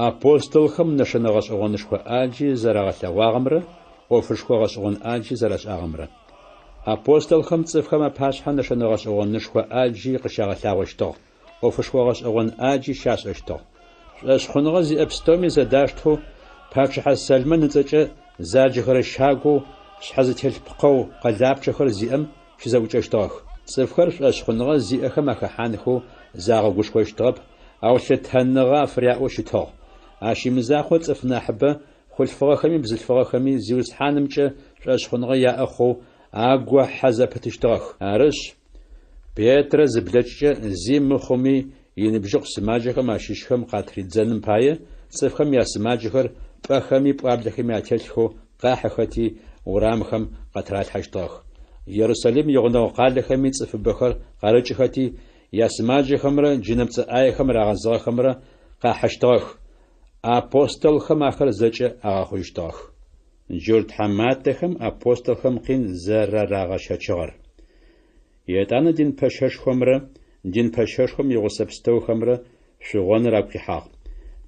Апостолхэм нэшэнэ гъэшӏэгъонышхо ӏаджи зэрагъэлъэгъуагъэмрэ ӏофышхо гъэшӏэгъон ӏаджи зэрашӏагъэмрэ. Апостолхэм цӏыфхэм апашъхьэ нэшэнэ гъэшӏэгъонышхо ӏаджи къыщагъэлъагъощтыгъ, ӏофышхо гъэшӏэгъон ӏаджи щашӏэщтыгъ. Шӏошъхъуныгъэ зиӏэ пстэуми зэдаштэу пачъыхьэ Сэлмэн ыцӏэкӏэ заджэхэрэ щагоу шъхьэ зытелъ пкъэу къэлапчъэхэр зиӏэм щызэӏукӏэщтыгъэх. Цӏыфхэр шӏошъхъуныгъэ зиӏэхэм ахэхьанхэу загъэгушхощтыгъэп, ау лъытэныгъэ афыряӏэу щытыгъ. Ащ имызакъоу цӏыф нахьыбэ, хъулъфыгъэхэми бзылъфыгъэхэми, Зиусхьанымкӏэ шӏошъхъуныгъэ яӏэ хъоу агохьэ зэпытыщтыгъэх. Арышъ, Петрэ зыблэкӏкӏэ зи мыхъуми иныбжьыкъу сымаджэхэм ащыщхэм къатридзэным пае, цӏыфхэм ясымаджэхэр пӏэхэми пӏуаблэхэми ателъхэу къахьыхэти, урамхэм къатыралъхьэщтыгъэх. Ерусалим игъунэгъу къалэхэми цӏыфыбэхэр къарыкӏыхэти, ясымаджэхэмрэ джынэпцӏэ ӏаехэм рагъэзыгъэхэмрэ къахьыщтыгъэх. Апостолхэм ахэр зэкӏэ агъэхъужьыщтыгъэх. Джурт тхьаматэхэм апостолхэм къин зэрарагъэщэчыгъэр. Етӏанэ дин пэщэшхомрэ дин пэщэшхом игъусэ пстэухэмрэ шъугъоныр агу къихьагъ.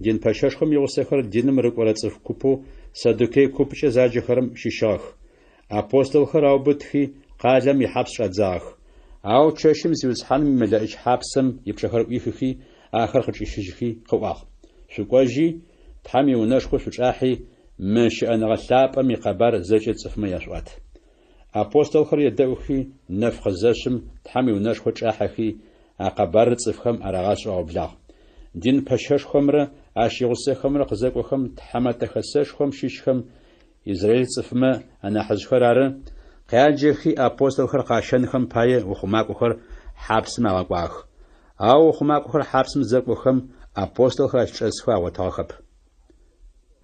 Дин пэщэшхом игъусэхэр диным рыкӏорэ цӏыф купэу саддукей купкӏэ заджэхэрэм щыщыгъэх. Апостолхэр аубытхи, къалэм ихьапс чӏадзагъэх. Ау чэщым Зиусхьаным имэлэӏич хьапсэм ипчъэхэр ӏуихыхи, ахэр къычӏищыжьхи къыӏуагъ, Шъукӏожьи, Тхьэм иунэшхо шъучӏахьи, мы щыӏэныгъэ лъапӏэм икъэбар зэкӏэ цӏыфмэ яшъуӏуат. Апостолхэр едэӏухи, нэф къызэшъым Тхьэм иунэшхо чӏахьэхи, а къэбарыр цӏыфхэм арагъашӏэу аублагъ. Дин пэщэшхомрэ ащ игъусэхэмрэ къызэкӏохэм Тхьэмэтэ Хэсэшхом щыщхэм, израил цӏыфмэ анахьыжъхэр ары, къяджэхи апостолхэр къащэнхэм пае ухъумакӏохэр хьапсым агъэкӏуагъэх. Ау ухъумакӏохэр хьапсым зэкӏохэм, апостолхэр ащ чӏэсхэу агъотыгъэхэп.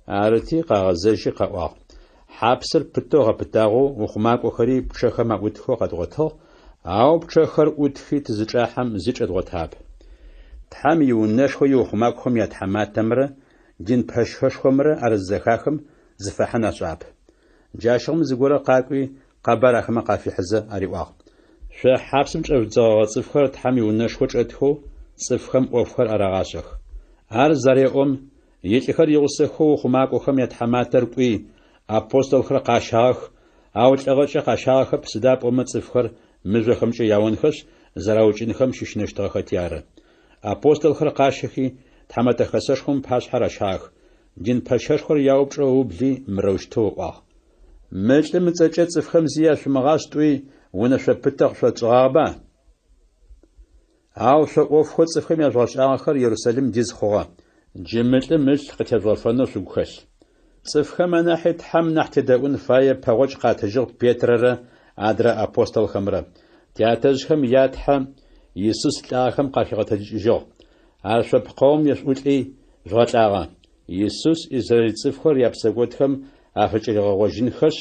Арыти, къагъэзэжьи къаӏуагъ, Хьапсыр пытэу гъэпытагъэу, ухъумакӏохэри пчъэхэм аӏутхэу къэдгъотыгъ, ау пчъэхэр ӏутхи тызычӏахьэм зи чӏэдгъотагъэп. Тхьэм иунэшхо иухъумакӏохэм ятхьаматэмрэ дин пэщэшхомрэ ар зызэхахым, зыфахьын ашӏагъэп. Джащыгъум зыгорэ къакӏуи, къэбар ахэмэ къафихьызэ ариӏуагъ, Шъо хьапсым чӏэжъудзэгъэгъэ цӏыфхэр Тхьэм иунэшхо чӏэтхэу цӏыфхэм ӏофхэр арагъашӏэх. Ар зареӏом, илӏыхэр игъусэхэу ухъумакӏохэм ятхьаматэр кӏуи, апостолхэр къащагъэх, ау лӏыгъэкӏэ къащагъэхэп, сыда пӏомэ цӏыфхэр мыжъохэмкӏэ яонхэшъ, зэраукӏынхэм щыщынэщтыгъэхэти ары. Апостолхэр къащэхи, Тхьэмэтэ Хэсэшхом ыпашъхьэ ращагъэх. Дин пэщэшхор яупчӏэу ыубли, мырэущтэу ыӏуагъ. Мы лӏым ыцӏэкӏэ цӏыфхэм зи яшъумыгъашӏ тӏуи, унэшъо пытэ къышъотшӏыгъагъэба? Ау шъо ӏофхэу цӏыфхэм яжъугъэшӏагъэхэр Ерусалим диз хъугъэ. Джы мы лӏым ылъ къытежъугъэфэнэу шъугу хэлъ. Цӏыфхэм анахьи Тхьэм нахь тедэӏун фае пэгъокӏ къатыжьыгъ Петрэрэ адрэ апостолхэмрэ. Тятэжъхэм я Тхьэ Исус лӏагъэхэм къахигъэтэджыкӏыжьыгъ. Ар шъо пкъэум ешъуӏулӏи, жъугъэлӏагъэ. Исус израил цӏыфхэр япсэкӏодхэм афыкӏыригъэгъожьынхэшъ,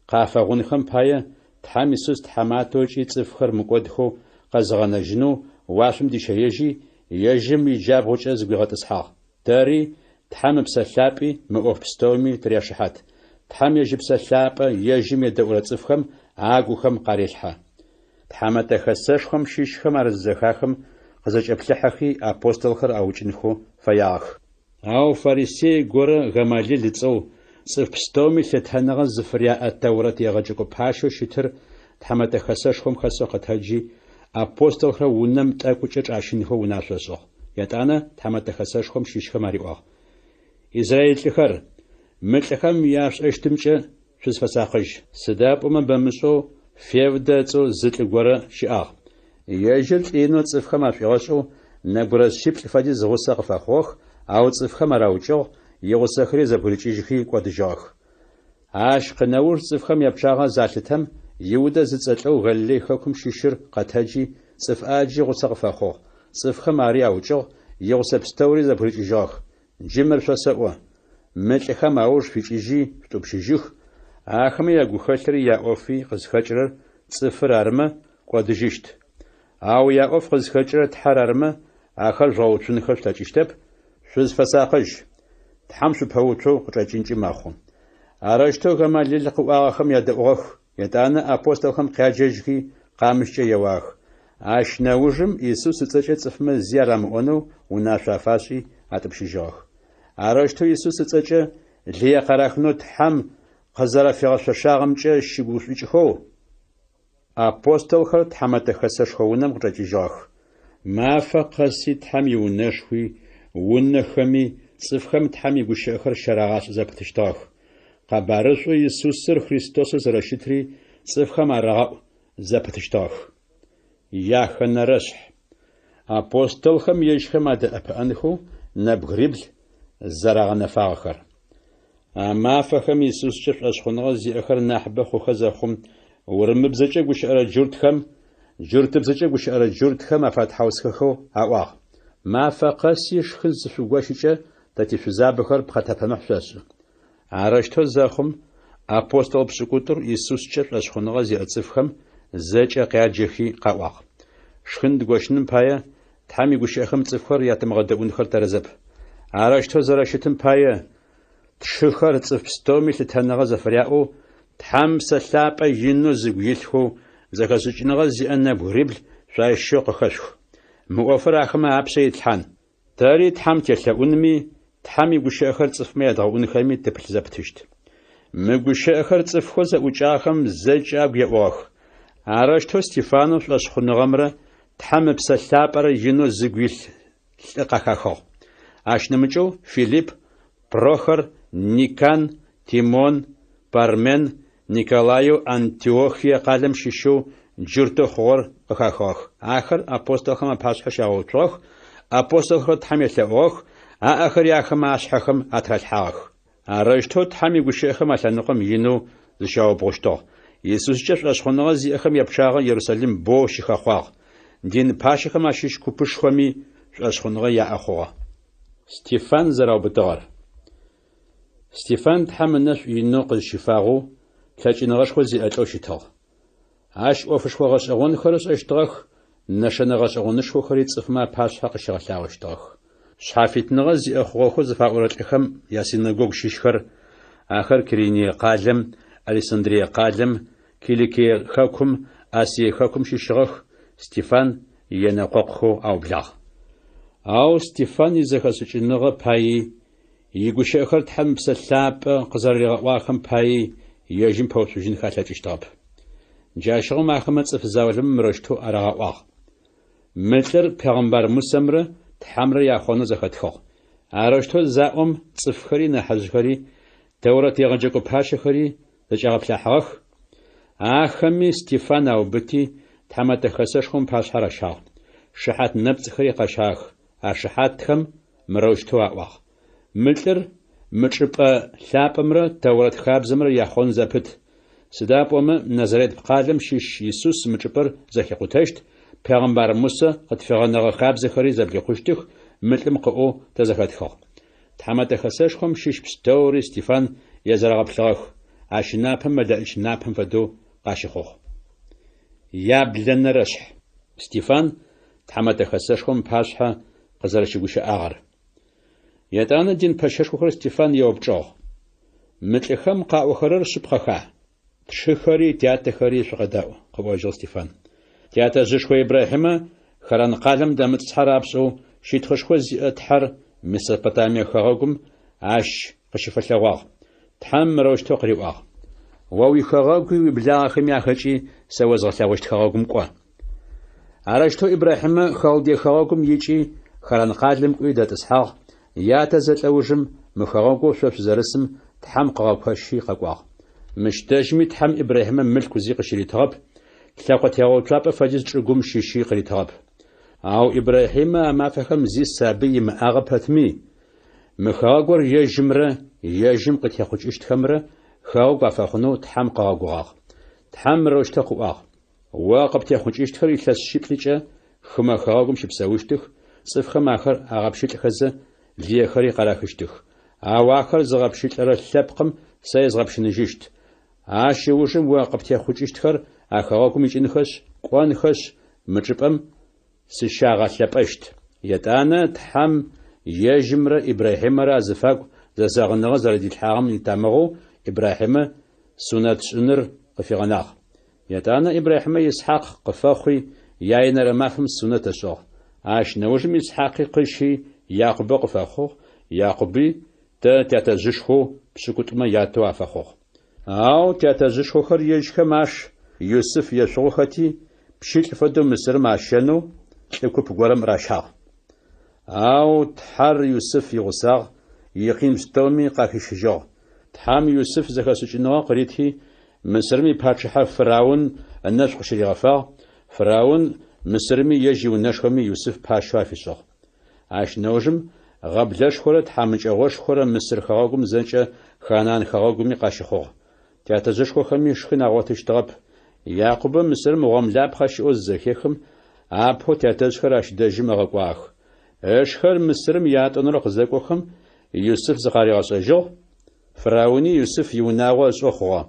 къафэгъунхэм пае, Тхьэм Исус тхьаматэу ыкӏи цӏыфхэр мыкӏодхэу къэзыгъэнэжьынэу уашъом дищэежьи, ежьым иджабгъукӏэ зыгуигъэтӏысхьагъ. Тэри, Тхьэм Ыпсэ Лъапӏи мы ӏоф пстэуми тыряшыхьат. Тхьэм ежь Ыпсэ Лъапӏэ ежьым едэӏурэ цӏыфхэм агухэм къарелъхьэ. Тхьэмэтэ Хэсэшхом щыщхэм ар зызэхахым, къызэкӏэплъыхьэхи, апостолхэр аукӏынхэу фэягъэх. Ау фарисей горэ Гамалил ыцӏэу, цӏыф пстэуми лъытэныгъэ зыфыряӏэ Тэурэт егъэджэкӏо пащэу щытыр Тхьэмэтэ Хэсэшхом хэсэу къэтэджи, апостолхэр унэм тӏэкӏукӏэ чӏащынхэу унашъо ышӏыгъ. Етӏанэ Тхьэмэтэ Хэсэшхом щыщхэм ариӏуагъ, Израил лӏыхэр, мы лӏыхэм яшъушӏэщтымкӏэ шъузфэсакъыжь. Сыда пӏомэ бэмышӏэу Февдэ ыцӏэу зы лӏы горэ щыӏагъ. Ежьыр лӏы инэу цӏыфхэм ашӏуигъэшӏэу, Нэбгырэ шъиплӏ фэдиз гъусэ къыфэхъугъэх, ау цӏыфхэм ар аукӏыгъ, игъусэхэри зэбгырыкӏыжьхи кӏодыжьыгъэх. Ащ къынэуж цӏыфхэм япчъагъэ залъытэм, Иудэ зыцӏэ лӏэу Галилей хэкум щыщыр къэтэджи, цӏыф ӏаджи гъусэ къыфэхъугъ. Цӏыфхэм ари аукӏыгъ, игъусэ пстэури зэбгырыкӏыжьыгъэх. Джы мыр шъосэӏо, мы лӏыхэм ауж шъуикӏыжьи шъутӏупщыжьых, ахэмэ ягухэлъри яӏофи къызхэкӏырэр цӏыфыр арымэ, кӏодыжьыщт. Ау яӏоф къызхэкӏырэр Тхьэр арымэ, ахэр жъугъэуцунхэ шъулъэкӏыщтэп, шъузфэсакъыжь. Тхьэм шъупэуцоу къычӏэкӏынкӏи мэхъу. Арэущтэу Гамалил къыӏуагъэхэм ядэӏугъэх, етӏанэ апостолхэм къяджэжьхи, къамыщкӏэ еуагъэх. Ащ нэужым Исус ыцӏэкӏэ цӏыфмэ зи арамыӏонэу унашъо афашӏи атӏупщыжьыгъэх. Арэущтэу Исус ыцӏэкӏэ лые къарахынэу Тхьэм къызэрэфигъэшъошагъэмкӏэ щыгушӏукӏхэу, Апостолхэр Тхьэмэтэ Хэсэшхо унэм къычӏэкӏыжьыгъэх. Мафэ къэси Тхьэм иунэшхуи, унэхэми, цӏыфхэм Тхьэм игущыӏэхэр щарагъашӏэ зэпытыщтыгъэх. Къэбарышӏоу Исусыр Христосэу зэрэщытри цӏыфхэм арагъэӏу зэпытыщтыгъэх. Яхэнэрэшъхь. Апостолхэм ежьхэм адэӏэпыӏэнхэу нэбгырибл зэрагъэнэфагъэхэр. А мафэхэм Исускӏэ шӏошъхъуныгъэ зиӏэхэр нахьыбэ хъухэ зэхъум, урымыбзэкӏэ гущыӏэрэ джуртхэм джуртыбзэкӏэ гущыӏэрэ джуртхэм афэтхьаусхэхэу аӏуагъ, Мафэ къэси шхын зышъугощыкӏэ, тэ тишъузабэхэр пхъэтэпэмыхь шъошӏы. Арэущтэу зэхъум, апостол пшӏыкӏутӏур Исускӏэ шӏошъхъуныгъэ зиӏэ цӏыфхэм зэкӏэ къяджэхи къаӏуагъ, Шхын дгощыным пае, Тхьэм игущыӏэхэм цӏыфхэр ятымыгъэдэӏунхэр тэрэзэп. Арэущтэу зэрэщытым пае, тшыхэр цӏыф пстэуми лъытэныгъэ зэфыряӏэу, Тхьэм Псэ Лъапӏэ инэу зыгу илъхэу, зэхэшӏыкӏыныгъэ зиӏэ нэбгырибл шъуащыщэу къыхэшъух. Мы ӏофыр ахэмэ апшъэ итлъхьан. Тэри Тхьэм телъэӏунми, Тхьэм игущыӏэхэр цӏыфмэ ядгъэӏунхэми тыпылъ зэпытыщт. Мы гущыӏэхэр цӏыфхэу зэӏукӏагъэхэм зэкӏэ агу еӏугъэх. Арэущтэу Стефанэу шӏошъхъуныгъэмрэ Тхьэм Ыпсэ Лъапӏэрэ инэу зыгу илъ лӏы къахахыгъ. Ащ нэмыкӏэу Филипп, Прохор, Никан, Тимон, Пармен, Николаеу Антиохие къалэм щыщэу джуртэу хъугъэр къыхахыгъэх. Ахэр апостолхэм апашъхьэ щагъэуцугъэх, апостолхэр Тхьэм елъэӏугъэх, аӏэхэри ахэмэ ашъхьэхэм атыралъхьагъэх. Арэущтэу Тхьэм игущыӏэхэм а лъэныкъом инэу зыщаубгъущтыгъ. Исускӏэ шӏошъхъуныгъэ зиӏэхэм япчъагъэ Ерусалим боу щыхэхъуагъ. Дин пащэхэм ащыщ купышхоми шӏошъхъуныгъэ яӏэ хъугъэ. Стефан зэраубытыгъэр. Стефан Тхьэм ынэшӏу инэу къызщифагъэу, лъэкӏыныгъэшхо зиӏэ лӏэу щытыгъ. Ащ ӏофышхо гъэшӏэгъонхэр ышӏэщтыгъэх, нэшэнэ гъэшӏэгъонышхохэри цӏыфмэ апашъхьэ къыщигъэлъагъощтыгъэх. Шъхьафитныгъэ зиӏэ хъугъэхэу зыфаӏорэ лӏыхэм ясинэгогу щыщхэр, ахэр Кириние къалэм, Александрие къалэм, Киликие хэкум, Асие хэкум щыщыгъэх, Стефан енэкъокъухэу аублагъ. Ау Стефан изэхэшӏыкӏыныгъэ паий, Игущыӏэхэр Тхьэм Ыпсэ Лъапӏэ къызэрэригъэӏуагъэхэм паий ежьым пэуцужьынхэ алъэкӏыщтыгъэп. Джащыгъум ахэмэ цӏыф заулэмэ мырэущтэу арагъэӏуагъ, Мы лӏыр пегъэмбар Мусэмрэ Тхьэмрэ яхъонэу зэхэтхыгъ. Арэущтэу заӏом, цӏыфхэри нахьыжъхэри, Тэурэт егъэджэкӏо пащэхэри зэкӏагъэплъахьыгъэх. Ахэми Стефан аубыти, Тхьэмэтэ Хэсэшхом ыпашъхьэ ращагъ. Шыхьат нэпцӏхэри къащагъэх. А шыхьатхэм мырэущтэу аӏуагъ, Мы лӏыр мы чӏыпӏэ лъапӏэмрэ Тэурэт хабзэмрэ яхъон зэпыт. Сыда пӏомэ Назарет къалэм щыщ Исус мы чӏыпӏэр зэхикъутэщт, пегъэмбар Мусэ къытфигъэнэгъэ хабзэхэри зэблихъущтых, мы лӏым къыӏоу тэ зэхэтхыгъ. Тхьэмэтэ Хэсэшхом щыщ пстэури Стефан езэрэгъэплъыгъэх, ащ ынапэ мэлэӏич напэм фэдэу къащыхъугъ. Яблэнэрэшъхь. Стефан Тхьэмэтэ Хэсэшхом ыпашъхьэ къызэрэщыгущыӏагъэр. Етӏанэ дин пэщэшхохэр Стефан еупчӏыгъ, Мы лӏыхэм къаӏохэрэр шъыпкъэха? Тшыхэри тятэхэри шъукъэдаӏу, къыӏожьыгъ Стефан. Тятэжъышхо Ибрахьимэ Харан къалэм дэмытӏысхьэ рапшӏэу щытхъушхо зиӏэ Тхьэр Месопотамие хэгъэгум ащ къыщыфэлъэгъуагъ. Тхьэм мырэущтэу къыриӏуагъ, О уихэгъэгуи уиблагъэхэми ахэкӏи сэ озгъэлъэгъущт хэгъэгум кӏо. Арэущтэу Ибрахьимэ Халдей хэгъэгум икӏи, Харан къалэм кӏуи дэтӏысхьагъ, ятэ зэлӏэ ужым мы хэгъэгоу шъо шъузэрысым Тхьэм къыгъэкощи къэкӏуагъ. Мыщ дэжьми Тхьэм Ибрахьимэ мылъку зи къыщыритыгъэп, лъэкъо тегъэуцуапӏэ фэдиз чӏыгум щыщи къыритыгъэп. Ау Ибрахьимэ а мафэхэм зи сабый имыӏагъэ пэтми, мы хэгъэгур ежьымрэ ежьым къытехъукӏыщтхэмрэ хэгъэгу афэхъунэу Тхьэм къыгъэгугъагъ. Тхьэм мырэущтэу къыӏуагъ, О къыптехъукӏыщтхэр илъэс шъиплӏыкӏэ хымэ хэгъэгум щыпсэущтых, цӏыфхэм ахэр агъэпщылӏхэзэ, лыехэри къарахыщтых. Ау ахэр зыгъэпщылӏырэ лъэпкъым сэ езгъэпщыныжьыщт. Ащ ыужым о къыптехъукӏыщтхэр а хэгъэгум икӏынхэшъ, кӏонхэшъ, мы чӏыпӏэм сыщагъэлъэпӏэщт. Етӏанэ Тхьэм ежьымрэ Ибрахьимэрэ азыфагу зэзэгъыныгъэ зэрэдилъхьагъэм итамыгъэу Ибрахьимэ сунэтшӏыныр къыфигъэнагъ. Етӏанэ Ибрахьимэ Исхьакъ къыфэхъуи, яенэрэ мафэм сунэт ышӏыгъ. Ащ нэужым Исхьакъи къыщи, Якъубэ къыфэхъугъ, Якъуби тэ тятэжъышхоу пшӏыкӏутӏумэ ятэу афэхъугъ. Ау тятэжъышхохэр ежьхэм аш Юсыф ешъугъухэти, пщылӏ фэдэу Мысырым ащэнэу лӏы куп горэм ращагъ. Ау Тхьэр Юсыф игъусагъ, икъин пстэуми къахищыжьыгъ. Тхьэм Юсыф зэхэшӏыкӏыныгъэ къырити, Мысырым ипачъыхьэ Фыраун ынэшӏу къыщыригъэфагъ, Фыраун Мысырми ежь иунэшхоми Юсыф пащэу афишӏыгъ. Ащ нэужым гъэблэшхорэ тхьамыкӏэгъошхорэ Мысыр хэгъэгум зэкӏэ Ханаан хэгъэгуми къащыхъугъ. Тятэжъышхохэми шхын агъотыщтыгъэп. Якъубэ Мысырым гъомлапхъэ щыӏэу зызэхехым, апэу тятэжъхэр ащ дэжьым ыгъэкӏуагъэх. Ышхэр Мысырым ятӏонэрэу къызэкӏохэм, Юсыф зыкъаригъэшӏэжьыгъ, Фырауни Юсыф иунагъо ышӏэу хъугъэ.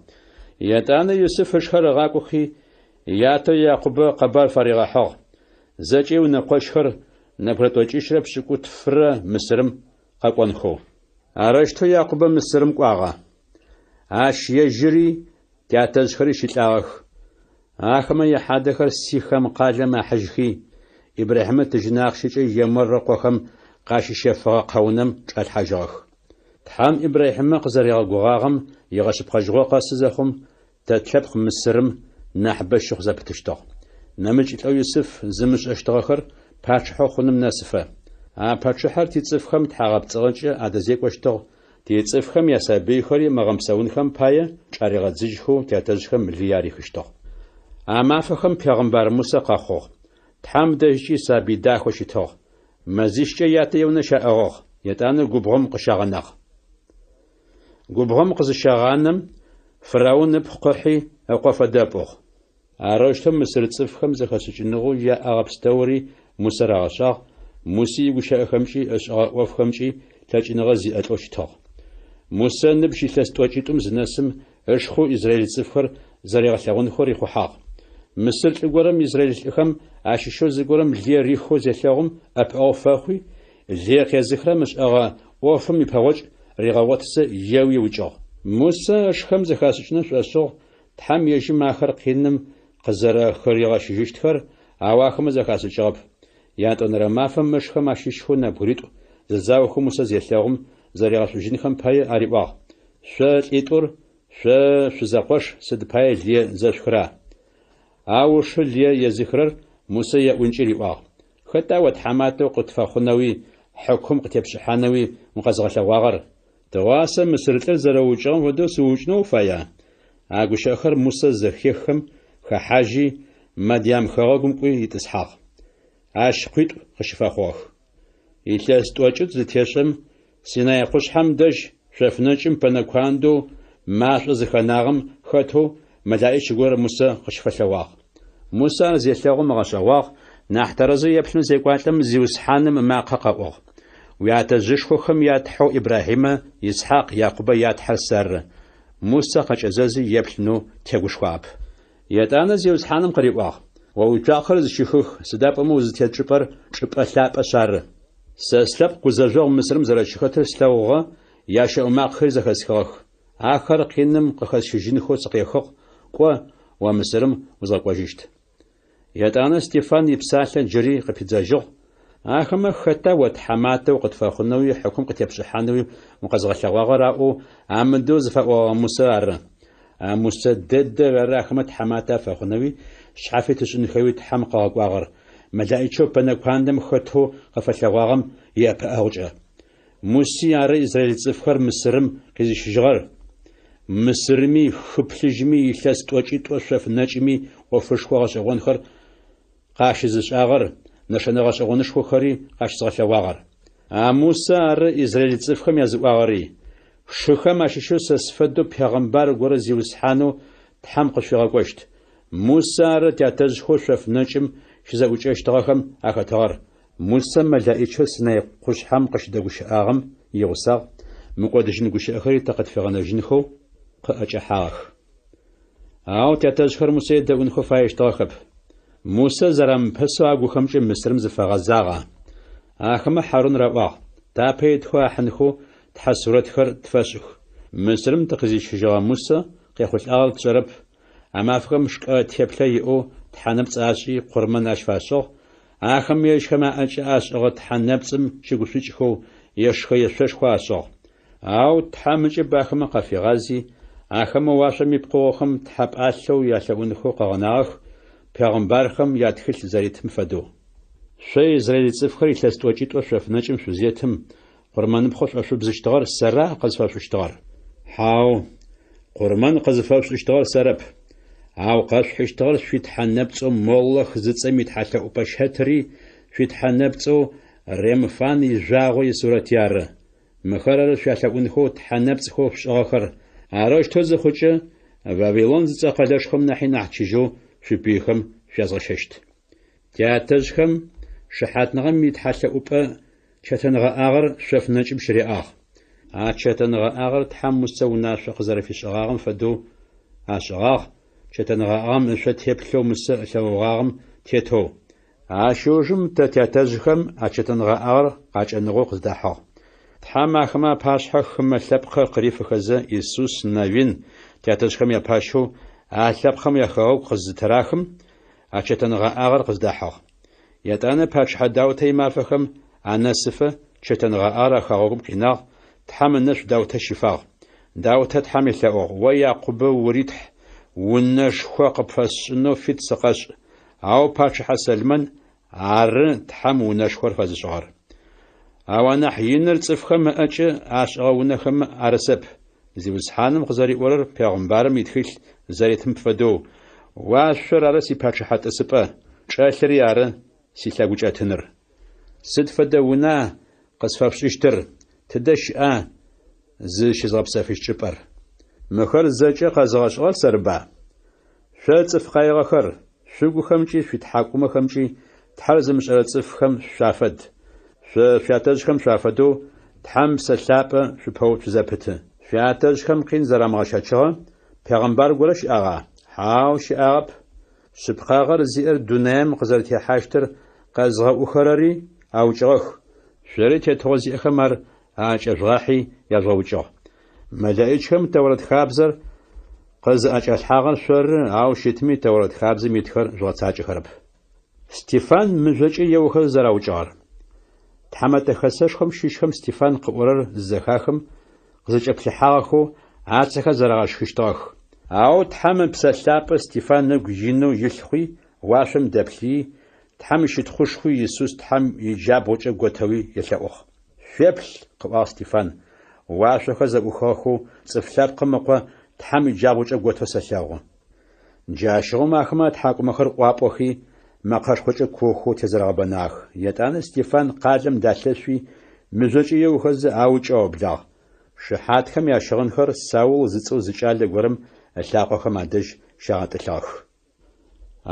Етӏанэ Юсыф ышхэр ыгъакӏохи, ятэу Якъубэ къэбар фаригъэхьыгъ, зэкӏэ иунэкъощхэр нэбгырэ тӏокӏищрэ пшӏыкӏутфрэ Мысырым къэкӏонхэу. Арэущтэу Якъубэ Мысырым кӏуагъэ. Ащ ежьыри тятэжъхэри щылӏагъэх. Ахэмэ яхьадэхэр Сихэм къалэм ахьыжьхи, Ибрахьимэ тыжьын ахъщэкӏэ Емор ыкъохэм къащищэфыгъэ къэунэм чӏалъхьажьыгъэх. Тхьэм Ибрахьимэ къызэригъэгугъагъэм игъэшъыпкъэжьыгъо къэсы зэхъум, тэ тлъэпкъ Мысырым нахьыбэ щыхъу зэпытыщтыгъ. Нэмыкӏ лӏэу Юсыф зымышӏэщтыгъэхэр пачъыхьэу хъуным нэсыфэ. А пачъыхьэр тицӏыфхэм тхьагъэпцӏыгъэкӏэ адэзекӏощтыгъ, тицӏыфхэм ясабыйхэри мыгъэмыпсэунхэм пае чӏаригъэдзыжьхэу тятэжъхэм лые арихыщтыгъ. А мафэхэм пегъымбар Мусэ къэхъугъ. Тхьэм дэжькӏи сабый дахэу щытыгъ. Мэзищкӏэ ятэ иунэ щаӏыгъыгъ, етӏанэ губгъом къыщагъэнагъ. Губгъом къызыщагъанэм, Фыраун ыпхъу къыхьи, ыкъо фэдэ ыпӏугъ. Арэущтэу мысыр цӏыфхэм зэхэшӏыкӏыныгъэу яӏэгъэ пстэури Мусэ рагъэшӏагъ, Муси игущыӏэхэмкӏи ышӏэгъэ ӏофхэмкӏи лъэкӏыныгъэ зиӏэ лӏэу щытыгъ. Мусэ ыныбжь илъэс тӏокӏитӏум зынэсым, ышхэу израил цӏыфхэр зэригъэлъэгъунхэу рихъухьагъ. Мысыр лӏы горэм израил лӏыхэм ащыщэу зыгорэм лые рихэу зелъэгъум ӏэпыӏэгъу фэхъуи, лые къезыхырэм ышӏэгъэ ӏофым ипэгъокӏ ригъэгъотызэ еуи ыукӏыгъ. Мусэ ышхэм зэхашӏыкӏынэу шӏошӏыгъ Тхьэм ежьым ахэр къиным къызэрэхыригъэщыжьыщтхэр, ау ахэмэ зэхашӏыкӏыгъэп. Ятӏонэрэ мафэм ышхэм ащыщхэу нэбгыритӏу зэзаохэу Мусэ зелъэгъум, зэригъэшӏужьынхэм пае ариӏуагъ, Шъо лӏитӏур, шъо шъузэкъош, сыд пае лые зэшъухыра? Ау ышы лые езыхырэр Мусэ еӏункӏи риӏуагъ, Хэта о тхьаматэу къытфэхъунэуи, хьыкум къытепшӏыхьанэуи укъэзгъэлъэгъуагъэр? Тыгъуасэ мысыр лӏыр зэрэуукӏыгъэм фэдэу сыуукӏынэу уфая? А гущыӏэхэр Мусэ зэхеххэм, хэхьажьи, Мадьям хэгъэгум кӏуи итӏысхьагъ. Ащ къуитӏу къыщыфэхъугъэх. Илъэс тӏокӏитӏу зытешӏэм, Синай къушъхьэм дэжь шъофнэкӏым пэнэ куандэу машӏо зыхэнагъэм хэтэу мэлаӏич горэ Мусэ къыщыфэлъэгъуагъ. Мусэ ар зелъэгъум ыгъэшӏэгъуагъ, нахь тэрэзэу еплъынэу зекӏуалӏэм Зиусхьаным ымакъэ къэӏугъ. Уятэжъышхохэм я Тхьэу Ибрахьимэ, Исхьакъ, Якъубэ я Тхьэр сэры. Мусэ къэкӏэзэзи еплъынэу тегушхуагъэп. Етӏанэ Зиусхьаным къыриӏуагъ, О уицуакъэхэр зыщыхых, сыда пӏомэ узытет чӏыпӏэр чӏыпӏэ лъапӏэшъ ары. Сэ слъэпкъ гузэжъогъу Мысырым зэрэщыхэтыр слъэгъугъэ, ящэӏу макъэхэри зэхэсхыгъэх. Ахэр къиным къыхэсщыжьынхэу сыкъехыгъ, кӏо, о Мысырым узгъэкӏожьыщт. Етӏанэ Стефан ипсалъэ джыри къыпидзэжьыгъ, Ахэмэ хэта о тхьаматэ укъытфэхъунэуи хьыкум къытепшӏыхьанэуи укъэзгъэлъэгъуагъэр аӏоу амыдэу зыфаӏогъэгъэ Мусэ ары. А Мусэ дэдэр ары ахэмэ тхьаматэ афэхъунэуи шъхьафит ышӏынхэуи Тхьэм къыгъэкӏуагъэр, мэлаӏичэу пэнэ куандэм хэтэу къыфэлъэгъуагъэм иӏэпыӏэгъукӏэ. Муси ары израил цӏыфхэр Мысырым къизыщыжьыгъэр. Мысырми, хы Плъыжьми, илъэс тӏокӏитӏо шъоф нэкӏми ӏофышхо гъэшӏэгъонхэр къащызышӏагъэр, нэшэнэ гъэшӏэгъонышхохэри къащызгъэлъэгъуагъэр. А Мусэ ары израиль цӏыфхэм языӏуагъэри, Шъушыхэм ащыщэу сэ сфэдэу пегъэмбар горэ Зиусхьанэу Тхьэм къышъуфигъэкӏощт. Мусэ ары тятэжъхэу шъоф нэкӏым щызэӏукӏэщтыгъэхэм ахэтыгъэр. Мусэ мэлэӏичэу Синай къушъхьэм къыщыдэгущыӏагъэм игъусагъ, мыкӏодыжьын гущыӏэхэри тэ къытфигъэнэжьынхэу къыӏэкӏэхьагъэх. Ау тятэжъхэр Мусэ едэӏунхэу фаещтыгъэхэп. Мусэ зэрамыпэсэу агухэмкӏэ Мысырым зыфагъэзагъа. Ахэмэ Хьарун раӏуагъ, Тапэ итхэу ахьынхэу тхьэ сурэтхэр тфэшӏых. Мысырым тыкъизыщыжьыгъэ Мусэ къехъулӏагъэр тшӏэрэп, А мафэхэм шкӏэ теплъэ иӏэу тхьэ нэпцӏ ашӏи къурмэн ащ фашӏыгъ, ахэмэ ежьхэм аӏэкӏэ ашӏыгъэ тхьэ нэпцӏым щыгушӏукӏхэу ешхэ-ешъошхо ашӏыгъ. Ау Тхьэм ыкӏыб ахэмэ къафигъази, ахэмэ уашъом ипкъыгъохэм тхьэ пӏалъэу ялъэӏунхэу къыгъэнагъэх, пегъымбархэм ятхылъ зэритым фэдэу. Шъо израиль цӏыфхэр илъэс тӏокӏитӏо шъоф нэкӏым шъузетым, Къурмэныпхъэу шӏошъубзыщтыгъэр сэра къызфэшъушӏыщтыгъэр? Хьау, къурмэн къызыфэшъушӏыщтыгъэр сэрэп. Ау къэшъухьыщтыгъэр шъуитхьэ нэпцӏэу Молох зыцӏэм итхьэлъэӏупӏэ щэтыри, шъуитхьэ нэпцӏэу Ремфан ижъуагъо исурэти ары. Мыхэр ары шъуялъэӏунхэу тхьэ нэпцӏхэу шъушӏыгъэхэр. Арэущтэу зыхъукӏэ, Вавилон зыцӏэ къэлэшхом нахьи нахь чыжьэу шъуипыйхэм шъуязгъэщэщт. Тятэжъхэм шыхьатныгъэм итхьэлъэӏупӏэ Чэтэнгъэӏагъэр шъоф нэкӏым щыряӏагъ. А чэтэнгъэӏагъэр Тхьэм Мусэ унашъо къызэрэфишӏыгъагъэм фэдэу ашӏыгъагъ, чэтэнгъэӏагъэм ышъо теплъэу Мусэ ылъэгъугъагъэм тетэу. Ащ ыужым тэ тятэжъхэм а чэтэнгъэӏагъэр къакӏэныгъэу къыздахьыгъ. Тхьэм ахэмэ апашъхьэ хымэ лъэпкъхэр къырифыхэзэ, Исус Навин тятэжъхэм япащэу а лъэпкъхэм яхэгъэгу къызытырахым, а чэтэнгъэӏагъэр къыздахьыгъ. Етӏанэ пачъыхьэ Даутэ имафэхэм анэсыфэ чэтэнгъэӏагъэр а хэгъэгум къинагъ, Тхьэм ынэшӏу Даутэ щифагъ. Даутэ Тхьэм елъэӏугъ, О Якъубэ ури Тхь, унэшхо къыпфэсшӏынэу фит сыкъэшӏ. Ау пачъыхьэ Сэлмэн ары Тхьэм унэшхор фэзышӏыгъэр. Ау анахь иныр цӏыфхэм ыӏэкӏэ ашӏыгъэ унэхэмэ арысэп, Зиусхьаным къызэриӏорэр пегъымбарым итхылъ зэритым фэдэу, Уашъор ары сипачъыхьэ тӏысыпӏэ, чӏылъэри ары силъэгукӏэтыныр. Сыд фэдэ уна къысфэшъушӏыщтыр, тыдэ щыӏа зызщызгъэпсэфыщт чӏыпӏэр? Мыхэр зэкӏэ къэзыгъэшӏыгъэр сэрыба? Шъо цӏыф къаигъэхэр, шъугухэмкӏи шъуитхьакӏумэхэмкӏи Тхьэр зымышӏэрэ цӏыфхэм шъуафэд. Шъо шъуятэжъхэм шъуафэдэу Тхьэм Псэ Лъапӏэ шъупэуцу зэпыты. Шъуятэжъхэм къин зэрамыгъэщэчыгъэ пегъэмбар горэ щыӏагъа? Хьау, щыӏагъэп. Шъыпкъагъэр зиӏэр дунаим къызэрэтехьащтыр къэзгъэӏухэрэри аукӏыгъэх, шъори тетыгъо зиӏэхэм ар аӏэкӏэжъугъахьи яжъугъэукӏыгъ. Мэлэӏичхэм Тэурэт хабзэр къызыӏэкӏалъхьагъэр шъоры, ау щытми Тэурэт хабзэм итхэр жъугъэцакӏэхэрэп. Стефан мыжъокӏэ еохэзэ зэраукӏыгъэр. Тхьэмэтэ хэсэшхом щыщхэм Стефан къыӏорэр зызэхахым, къызэкӏэплъыхьагъэхэу, ацэхэр зэрагъэшхыщтыгъэх. Ау Тхьэм Ыпсэ Лъапӏэ Стефан ыгу инэу илъ хъуи, уашъом дэплъыий, Тхьэм ищытхъушхуи Исус Тхьэм иджабгъукӏэ готэуи елъэӏугъ. Шъуеплъ, къыӏуагъ Стефан, уашъохэр зэӏухыгъэхэу Цӏыф Лъэпкъым Ыкъо Тхьэм иджабгъукӏэ готэу сэлъэгъу. Джащыгъум ахэмэ атхьакӏумэхэр ӏуапӏохи, мэкъэшхокӏэ куохэу тезэрэгъэбэнагъэх. Етӏанэ Стефан къалэм далъэшъуи, мыжъокӏэ еохэзэ аукӏэу аублагъ. Шыхьатхэм ящыгъынхэр Саул зыцӏэу зы кӏалэ горэм ылъакъохэм адэжь щагъэтӏылъыгъэх.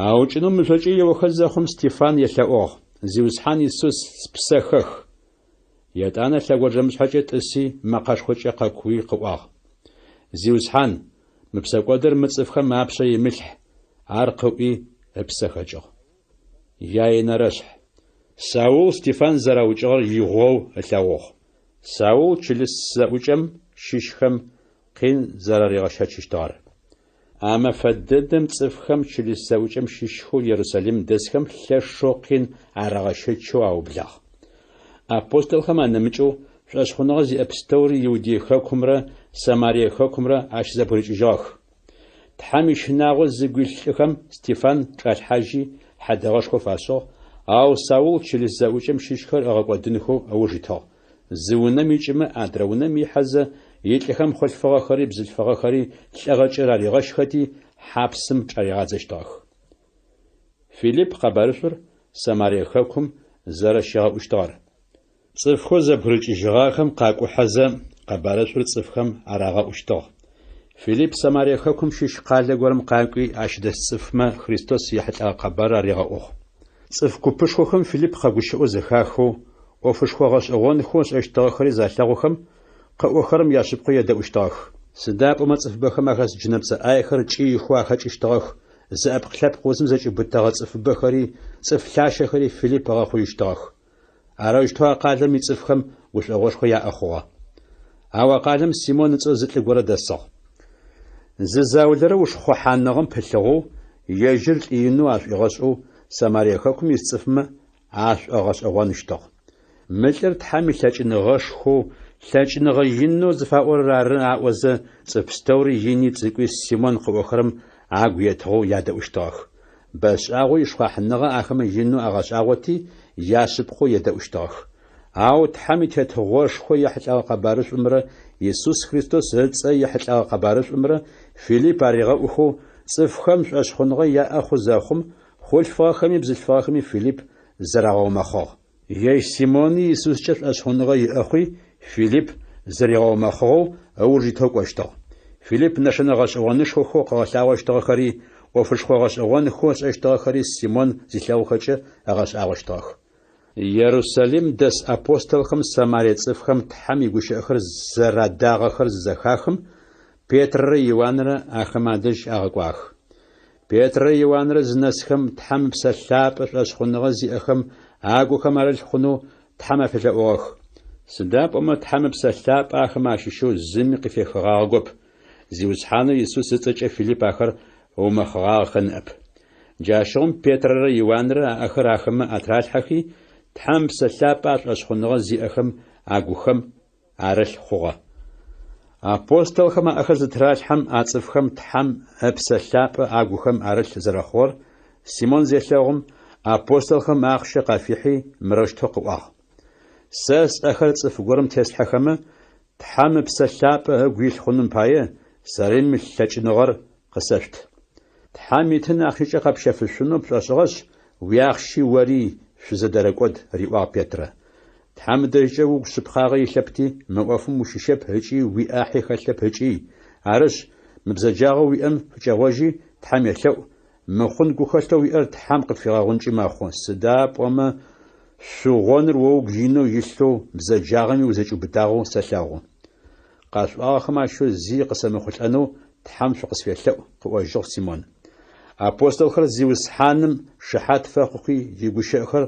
Аукӏынэу мыжъокӏэ еохэ зэхъум Стефан елъэӏугъ, Зиусхьан Исус, спсэ хэх! Етӏанэ лъэгонджэмышъхьэкӏэ тӏыси мэкъэшхокӏэ къэкууи къыӏуагъ, Зиусхьан, мы псэкӏодыр мы цӏыфхэм апшъэ имылъхь! Ар къыӏуи, ыпсэ хэкӏыгъ. Яенэрэшъхь. Саул Стефан зэраукӏыгъэр игъоу ылъэгъугъ. Саул чылыс зэӏукӏэм щыщхэм къин зэраригъэщэчыщтыгъэр. А мэфэ дэдэм цӏыфхэм чылыс зэӏукӏэм щыщхэу Ерусалим дэсхэм лъэшэу къин арагъэщэчэу аублагъ. Апостолхэм анэмыкӏэу шӏошъхъуныгъэ зиӏэ пстэури Иудей хэкумрэ Самарие хэкумрэ ащызэбгырыкӏыжьыгъэх. Тхьэм ищынагъо зыгу илъ лӏыхэм Стефан чӏалъхьажьи, хьэдэгъэшхо фашӏыгъ, ау Саул чылыс зэӏукӏэм щыщхэр ыгъэкӏодынхэу ыуж итыгъ. Зы унэм икӏымэ, адрэ унэм ихьэзэ, илӏыхэм хъулъфыгъэхэри бзылъфыгъэхэри лӏыгъэкӏэ раригъэщхэти, хьапсым чӏаригъадзэщтыгъэх. Филипп къэбарышӏур Самарие хэкум зэрэщигъэӏущтыгъэр. Цӏыфхэу зэбгырыкӏыжьыгъагъэхэм къакӏухьэзэ, къэбарышӏур цӏыфхэм арагъэӏущтыгъ. Филипп Самарие хэкум щыщ къалэ горэм къакӏуи, ащ дэс цӏыфмэ Христос ехьылӏэгъэ къэбарыр аригъэӏугъ. Цӏыф купышхохэм Филипп къэгущыӏэу зэхахэу, ӏофышхо гъэшӏэгъонхэу ышӏэщтыгъэхэри залъэгъухэм, къыӏохэрэм яшъыпкъэу едэӏущтыгъэх. Сыда пӏомэ цӏыфыбэхэм ахэс джынэпцӏэ ӏаехэр кӏыихэу ахэкӏыщтыгъэх, зыӏэпкъ-лъэпкъ узым зэкӏиубытэгъэ цӏыфыбэхэри, цӏыф лъащэхэри Филипп ыгъэхъужьыщтыгъэх. Арэущтэу а къалэм ицӏыфхэм гушӏогъошхо яӏэ хъугъэ. Ау а къалэм Симон ыцӏэу зы лӏы горэ дэсыгъ. Зы заулэрэ ушхъухьаныгъэм пылъыгъэу, ежьыр лӏы инэу ашӏуигъэшӏэу Самарие хэкум ис цӏыфмэ ашӏогъэшӏэгъоныщтыгъ. Мы лӏыр Тхьэм илъэкӏыныгъэшхоу, лъэкӏыныгъэ инэу зыфаӏорэр ары аӏозэ, цӏыф пстэури ини цӏыкӏуи Симон къыӏохэрэм агу етыгъэу ядэӏущтыгъэх. Бэшӏагъэу ишхъуахьыныгъэ ахэмэ инэу агъэшӏагъоти, яшъыпкъэу едэӏущтыгъэх. Ау Тхьэм и Тетыгъошхо ехьылӏэгъэ къэбарышӏумрэ Исус Христос ыцӏэ ехьылӏэгъэ къэбарышӏумрэ Филипп аригъэӏухэу цӏыфхэм шӏошъхъуныгъэ яӏэ хъу зэхъум, хъулъфыгъэхэми бзылъфыгъэхэми Филипп зырагъэумэхъыгъ. Ежь Симони Исускӏэ шӏошъхъуныгъэ иӏэ хъуи, Филипп зыригъэумэхъыгъэу ыуж итэу кӏощтыгъ. Филипп нэшэнэ гъэшӏэгъонышхохэу къыгъэлъагъощтыгъэхэри, ӏофышхо гъэшӏэгъонхэу ышӏэщтыгъэхэри Симон зилъэгъухэкӏэ ыгъэшӏагъощтыгъэх. Ерусалим дэс апостолхэм Самарие цӏыфхэм Тхьэм игущыӏэхэр зэрадагъэхэр зызэхахым, Петрэрэ Иуанрэ ахэмэ адэжь агъэкӏуагъэх. Петрэрэ Иуанрэ зынэсхэм, Тхьэм Ыпсэ Лъапӏэ шӏошъхъуныгъэ зиӏэхэм агухэм арылъ хъунэу Тхьэм афелъэӏугъэх. Сыда пӏомэ Тхьэм Ыпсэ Лъапӏэ ахэмэ ащыщэу зыми къыфехыгъагъэгоп, Зиусхьанэу Исус ыцӏэкӏэ Филипп ахэр ыумэхъыгъагъэхэ ныӏэп. Джащыгъум Петрэрэ Иуанрэ аӏэхэр ахэмэ атралъхьэхи, Тхьэм Ыпсэ Лъапӏэ а шӏошъхъуныгъэ зиӏэхэм агухэм арылъ хъугъэ. Апостолхэм аӏэхэр зытыралъхьэм а цӏыфхэм Тхьэм Ыпсэ Лъапӏэ агухэм арылъ зэрэхъугъэр Симон зелъэгъум, апостолхэм ахъщэ къафихьи, мырэущтэу къыӏуагъ, Сэ сӏэхэр цӏыф горэм теслъхьэхэмэ, Тхьэм Ыпсэ Лъапӏэ ыгу илъ хъуным пае, сэри мы лъэкӏыныгъэр къысэшъут. Тхьэм итын ахъщэкӏэ къэпщэфышъунэу пшӏошӏыгъэшъ, уиахъщи ори шъузэдэрэкӏод, риӏуагъ Петрэ. Тхьэм ыдэжькӏэ угу шъыпкъагъэ илъэпти, мы ӏофым ущыщэп ыкӏи уиӏахьи хэлъэп ыкӏи, арышъ, мы бзэджагъэу уиӏэм фыкӏэгъожьи, Тхьэм елъэӏу, мыхъун гухэлъэу уиӏэр Тхьэм къыпфигъэгъункӏи мэхъу, сыда пӏомэ шъугъоныр о угу инэу илъэу бзэджагъэми узэкӏиубытагъэу сэлъэгъу. Къашъуӏуагъэхэм ащыщэу зи къысэмыхъулӏэнэу Тхьэм шъукъысфелъэӏу, къыӏожьыгъ Симон. Апостолхэр Зиусхьаным шыхьат фэхъухи игущыӏэхэр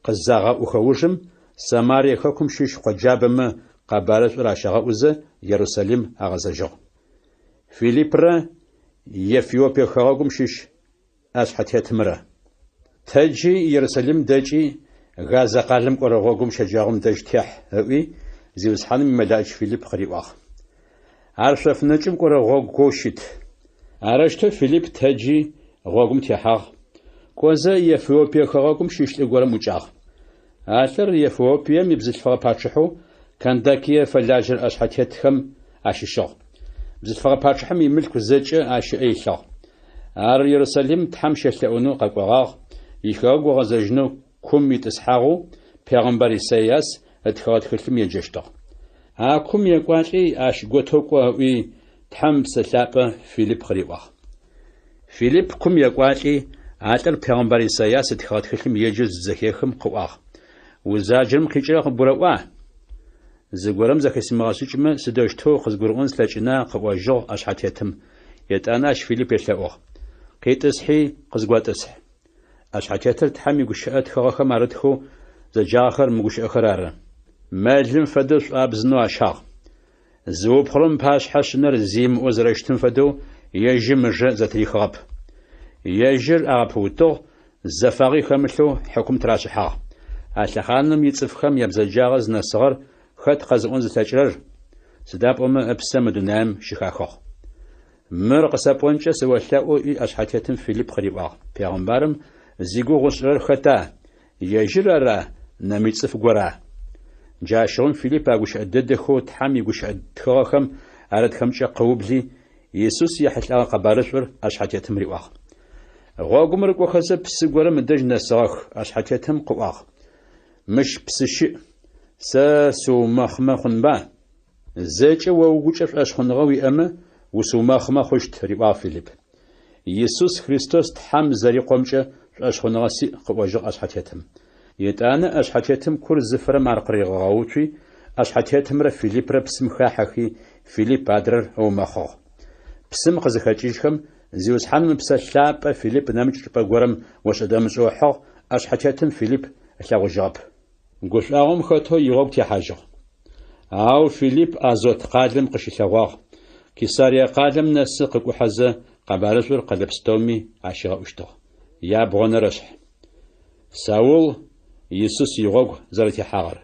къызагъэӏухэ ужым, Самарие хэкум щыщ къоджабэмэ къэбарышӏур ащагъэӏузэ, Ерусалим агъэзэжьыгъ. Филиппрэ Ефиопие хэгъэгум щыщ ӏэшъхьэтетымрэ. Тэджи, Ерусалим дэкӏи, Газэ къалэм кӏорэ гъогум щэджагъом дэжь техь, ыӏуи, Зиусхьаным имэлаӏич Филипп къыриӏуагъ. Ар шъоф нэкӏым кӏорэ гъогоу щыт. Арэущтэу Филипп тэджи, гъогум техьагъ. Кӏозэ, Ефиопие хэгъэгум щыщ лӏы горэм ӏукӏагъ. А лӏыр Ефиопием ибзылъфыгъэ пачъыхьэу Кандакие фэлажьэрэ ӏэшъхьэтетхэм ащыщыгъ. Бзылъфыгъэ пачъыхьэм имылъку зэкӏэ ащ ыӏэ илъыгъ. Ар Ерусалим Тхьэм щелъэӏунэу къэкӏогъагъ, ихэгъэгу ыгъэзэжьынэу кум итӏысхьагъэу пегъэмбар Исайас ытхыгъэ тхылъым еджэщтыгъ. А кум екӏуалӏи, ащ готэу кӏо ыӏуи, Тхьэм Ыпсэ Лъапӏэ Филипп къыриӏуагъ. Филипп кум екӏуалӏи, а лӏыр пегъэмбар Исайас ытхыгъэ тхылъым еджэу зызэхехым къыӏуагъ, Узаджэрэм къикӏырэр къыбгурэӏуа? Зыгорэм зэхысимыгъэшӏыкӏмэ, сыдэущтэу къызгурыӏон слъэкӏына, къыӏожьыгъ ӏэшъхьэтетым. Етӏанэ ащ Филипп елъэӏугъ, Къитӏысхьи, къызготӏысхь. ӏэшъхьэтетыр Тхьэм игущыӏэ тхыгъэхэм арытхэу зэджагъэхэр мы гущыӏэхэр ары. Мэлым фэдэу шӏуабзынэу ащагъ. Зыупхъурэм ыпашъхьэ шъынэр зи ымыӏоу зэрэщытым фэдэу ежьым ыжэ зэтырихыгъэп. Ежьыр агъэпыутыгъ, зэфагъи хэмылъэу хьыкум тырашӏыхьагъ. А лъэхъаным ицӏыфхэм ябзэджагъэ зынэсыгъэр хэт къэзыӏон зылъэкӏырэр? Сыда пӏомэ ыпсэ мы дунаим щыхахыгъ. Мыр къысэпӏонкӏэ сыолъэӏу, ыӏуи ӏэшъхьэтетым Филипп къыриӏуагъ, Пегъымбарым зигугъу ышӏырэр хэта, ежьыр ара, нэмыкӏ цӏыф гора? Джащыгъум Филипп а гущыӏэ дэдэхэу Тхьэм игущыӏэ тхыгъэхэм арытхэмкӏэ къыубли, Исус ехьылӏэгъэ къэбарышӏур ӏэшъхьэтетым риӏуагъ. Гъогум рыкӏохэзэ, псы горэм ыдэжь нэсыгъэх, ӏэшъхьэтетым къыӏуагъ, Мыщ псы щыӏ, сэ сыумэхъымэ хъунба? Зэкӏэ о угукӏэ шӏошъхъуныгъэ уиӏэмэ, усыумэхъымэ хъущт, риӏуагъ Филипп. Исус Христос Тхьэм зэриКъомкӏэ шӏошъхъуныгъэ сиӏ, къыӏожьыгъ ӏэшъхьэтетым. Етӏанэ ӏэшъхьэтетым кур зыфырэм ар къыригъэгъэуцуи, ӏэшъхьэтетымрэ Филиппрэ псым хахьэхи, Филипп адрэр ыумэхъыгъ. Псым къызыхэкӏыжьхэм, Зиусхьаным Ыпсэ Лъапӏэ Филипп нэмыкӏ чӏыпӏэ горэм ошӏэ-дэмышӏэу ыхьыгъ, ӏэшъхьэтетым Филипп ылъэгъужьыгъэп. Гушӏуагъом хэтэу игъогу техьажьыгъ. Ау Филипп Азот къалэм къыщылъэгъуагъ, Кесарие къалэм нэсы къыкӏухьэзэ, къэбарышӏур къэлэ пстэуми ащигъэӏущтыгъ. Ябгъонэрэшъхь. Саул Исус игъогу зэрэтехьагъэр.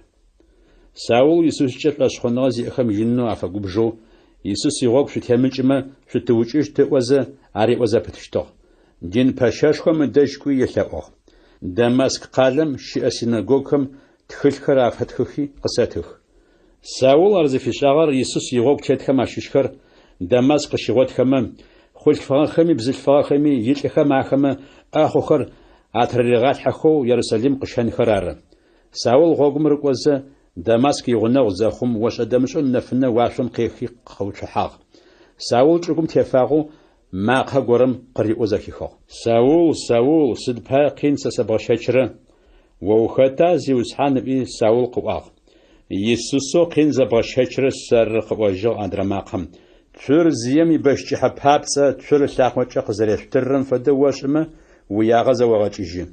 Саул Исускӏэ шӏошъхъуныгъэ зиӏэхэм инэу афэгубжэу, Исус игъогу шъутемыкӏымэ, шъутыукӏыщт ыӏозэ, ариӏо зэпытыщтыгъ. Дин пэщэшхом ыдэжь кӏуи елъэӏугъ. Дамаск къалэм щыӏэ синэгогхэм тхылъхэр афэтхыхи къысэтых. Саул ар зыфишӏагъэр Исус игъогу тетхэм ащыщхэр Дамаск къыщигъотхэмэ, хъулъфыгъэхэми бзылъфыгъэхэми илӏыхэм ахэмэ ӏэхъухэр атырыригъалъхьэхэу Ерусалим къыщэнхэр ары. Саул гъогум рыкӏозэ, Дамаск игъунэгъу зэхъум, ошӏэ-дэмышӏэу нэфынэ уашъом къехи къыуцухьагъ. Саул чӏыгум тефагъэу макъэ горэм къыриӏоу зэхихыгъ. Саул, Саул, сыд пае къин сэ сэбгъэщэчрэ? О ухэта, Зиусхьан? ыӏуи, Саул къыӏуагъ. Исусэу къин зэбгъэщэчрэр сэры, къыӏожьыгъ адрэ макъэм. Цур зием ибэщ кӏыхьэ папцӏэ цур ылъакъокӏэ къызэрешъутыррэм фэдэу ошӏымэ, уиягъэ зэогъэкӏыжьы.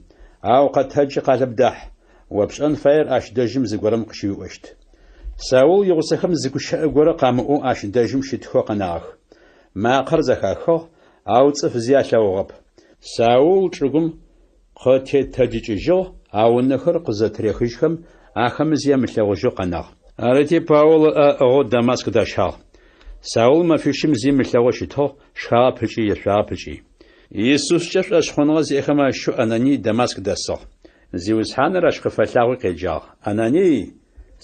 Ау къэтэджи къалэм дахь, о пшӏэн фаер ащ дэжьым зыгорэм къыщыуиӏощт. Саул игъусэхэм зы гущыӏэ горэ къамыӏоу ащ дэжьым щытхэу къэнагъэх. Макъэр зэхахыгъ, ау цӏыф зи алъэгъугъэп. Саул чӏыгум къытетэджыкӏыжьыгъ, ау ынэхэр къызэтырехыжьхэм, ахэмэ зи амылъэгъужьэу къэнагъ. Арыти, Паул ыӏэ ыӏыгъэу Дамаск дащагъ. Саул мэфищым зи ымылъэгъоу щытыгъ, шхагъэп ыкӏи ешъуагъэп ыкӏи. Исускӏэ шӏошъхъуныгъэ зиӏэхэм ащыщэу Ананий Дамаск дэсыгъ. Зиусхьаныр ащ къыфэлъагъуи къеджагъ, Ананий!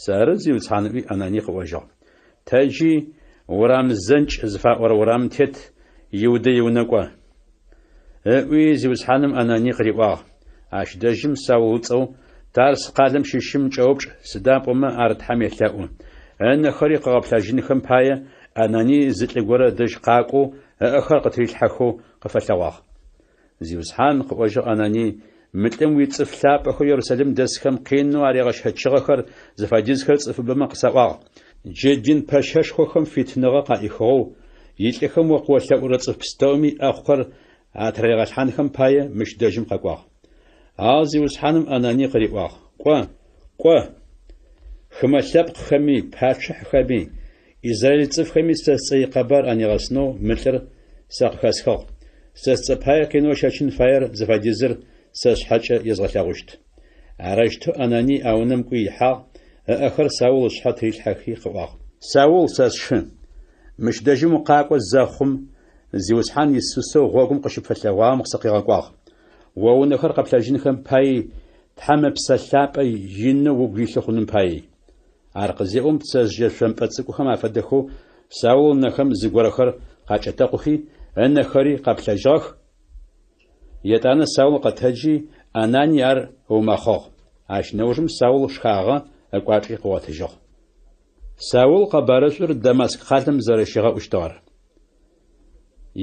Сэры, Зиусхьан, ыӏуи Ананий къыӏожьыгъ. Тэджи, урам зэнкӏ зыфаӏорэ урамым тет Иудэ иунэ кӏо. Ыӏуи, Зиусхьаным Ананий къыриӏуагъ. Ащ дэжьым Саул ыцӏэу Тарс къалэм щыщым кӏэупчӏ, сыда пӏомэ ар Тхьэм елъэӏу. Ынэхэри къыгъэплъэжьынхэм пае, Ананий зы лӏы горэ ыдэжь къакӏоу, ыӏэхэр къытырилъхьэхэу къыфэлъэгъуагъ. Зиусхьан, къыӏожьыгъ Ананий, мы лӏым уицӏыф лъапӏэхэу Ерусалим дэсхэм къинэу аригъэщэчыгъэхэр зыфэдизхэр цӏыфыбэмэ къысаӏуагъ. Джы дин пэщэшхохэм фитыныгъэ къаӏихыгъэу, илӏыхэм о къыолъэӏурэ цӏыф пстэуми ӏэхъухэр атыраригъэлъхьанхэм пае мыщ дэжьым къэкӏуагъ. Ау Зиусхьаным Ананий къыриӏуагъ, Кӏо, кӏо! Хымэ лъэпкъхэми, пачъыхьхэми, Израиль цӏыфхэми сэ сцӏэ икъэбар анигъэсынэу мы лӏыр сэ къыхэсхыгъ. Сэ сцӏэ пае къинэу ыщэчын фаер зыфэдизыр сэ сшъхьэкӏэ езгъэлъэгъущт. Арэущтэу Ананий а унэм кӏуи ихьагъ, ыӏэхэр Саул ышъхьэ тырилъхьэхи къыӏуагъ. Саул, сэ сшы, мыщ дэжьым укъакӏо зэхъум, Зиусхьан Исусэу гъогум къыщыпфэлъэгъуагъэм сыкъигъэкӏуагъ. О унэхэр къэплъэжьынхэм паий, Тхьэм Ыпсэ Лъапӏэ инэу угу илъы хъуным паий. Ар къызеӏом, пцэжъые шъомпӏэ цӏыкӏухэм афэдэхэу Саул ынэхэм зыгорэхэр къакӏэтэкъухи, ынэхэри къэплъэжьыгъэх. Етӏанэ Саул къэтэджи, Ананий ар ыумэхъыгъ. Ащ нэужым Саул шхагъэ, ыкӏуачӏи къыгъотыжьыгъ. Саул къэбарышӏур Дамаск къалэм зэрэщигъэӏущтыгъэр.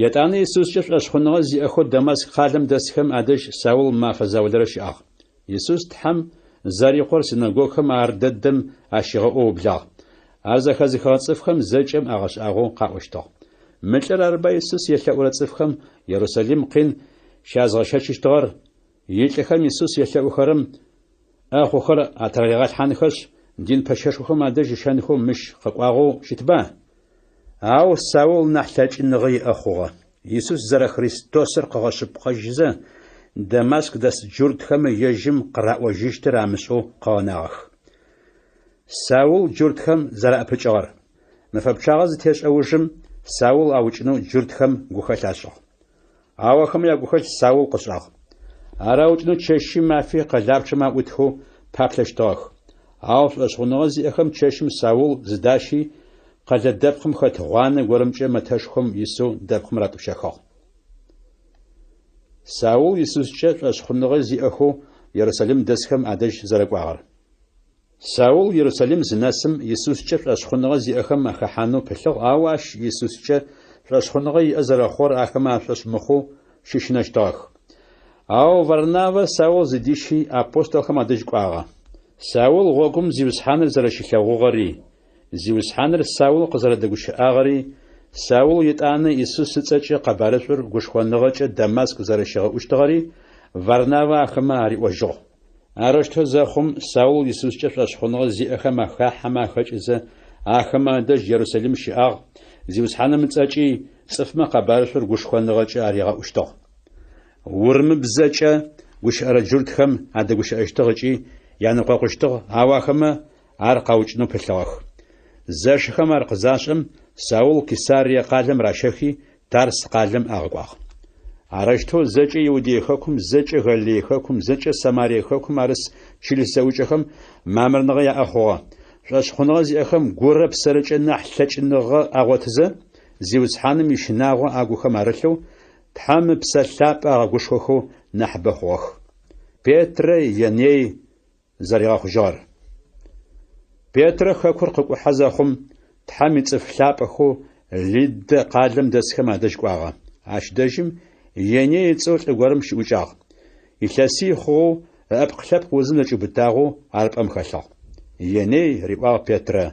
Етӏанэ Исускӏэ шӏошъхъуныгъэ зиӏэхэу Дамаск къалэм дэсхэм адэжь Саул мэфэ заулэрэ щыӏагъ. Исус Тхьэм зэриКъор синэгогхэм ар дэдэм ащигъэӏоу ыублагъ. Ар зэхэзыхыгъэ цӏыфхэм зэкӏэм агъэшӏагъоу къаӏощтыгъ. Мы лӏыр арыба Исус елъэӏурэ цӏыфхэм Ерусалим къин щязгъэщэчыщтыгъэр? Илӏыхэм Исус елъэӏухэрэм ӏэхъухэр атыраригъэлъхьанхэшъ, дин пэщэшхохэм адэжь ыщэнхэу мыщ къэкӏуагъэу щытба? Ау Саул нахь лъэкӏыныгъэ иӏэ хъугъэ. Исус зэрэ-Христосыр къыгъэшъыпкъэжьызэ, Дамаск дэс джуртхэм ежьым къыраӏожьыщтыр амышӏэу къыгъэнагъэх. Саул джуртхэм зэраӏэпыкӏыгъэр. Мэфэ пчъагъэ зытешӏэ ужым, Саул аукӏынэу джуртхэм гухэлъ ашӏыгъ. Ау ахэмэ ягухэлъ Саул къышӏагъ. Ар аукӏынэу чэщи мафи къэлапчъэм аӏутхэу паплъэщтыгъэх. Ау шӏошъхъуныгъэ зиӏэхэм чэщым Саул зыдащи, къэлэ дэпкъым хэт гъуанэ горэмкӏэ мэтэшхом исэу дэпкъым ратӏупщэхыгъ. Саул Исускӏэ шӏошъхъуныгъэ зиӏэхэу Ерусалим дэсхэм адэжь зэрэкӏуагъэр. Саул Ерусалим зынэсым, Исускӏэ шӏошъхъуныгъэ зиӏэхэм ахэхьанэу пылъыгъ, ау ащ Исускӏэ шӏошъхъуныгъэ иӏэ зэрэхъугъэр ахэмэ ашӏошъ мыхъоу щыщынэщтыгъэх. Ау Варнавэ Саул зыдищи, апостолхэм адэжь кӏуагъэ. Саул гъогум Зиусхьаныр зэрэщилъэгъугъэри, Зиусхьаныр Саул къызэрэдэгущыӏагъэри, Саул етӏанэ Исус ыцӏэкӏэ къэбарышӏур гушхоныгъэкӏэ Дамаск зэрэщигъэӏущтыгъэри Варнавэ ахэмэ ариӏожьыгъ. Арэущтэу зэхъум, Саул Исускӏэ шӏошъхъуныгъэ зиӏэхэм ахахьэмэ ахэкӏызэ, ахэмэ адэжь Ерусалим щыӏагъ, Зиусхьаным ыцӏэкӏи цӏыфмэ къэбарышӏур гушхоныгъэкӏэ аригъэӏущтыгъ. Урымыбзэкӏэ гущыӏэрэ джуртхэм адэгущыӏэщтыгъ ыкӏи янэкъокъущтыгъ, ау ахэмэ ар къаукӏынэу пылъыгъэх. Зэшыхэм ар къызашӏэм, Саул Кесарие къалэм ращэхи, Тарс къалэм агъэкӏуагъ. Арэущтэу зэкӏэ Иудей хэкум, зэкӏэ Галилей хэкум, зэкӏэ Самарие хэкум арыс чылыс зэӏукӏэхэм мамырныгъэ яӏэ хъугъэ. Шӏошъхъуныгъэ зиӏэхэм гурэ псэрэкӏэ нахь лъэкӏыныгъэ агъотызэ, Зиусхьаным ищынагъо агухэм арылъэу, Тхьэм Ыпсэ Лъапӏэ агъэгушхохэу нахьыбэ хъугъэх. Петрэ Еней зэригъэхъужьыгъэр. Петрэ хэкур къыкӏухьэ зэхъум, Тхьэм ицӏыф лъапӏэхэу Лиддэ къалэм дэсхэм адэжь кӏуагъэ. Ащ дэжьым Еней ыцӏэу лӏы горэм щыӏукӏагъ. Илъэсий хъугъэу ыӏэпкълъэпкъ узым зэкӏиубытагъэу ар пӏэм хэлъыгъ. Еней, риӏуагъ Петрэ,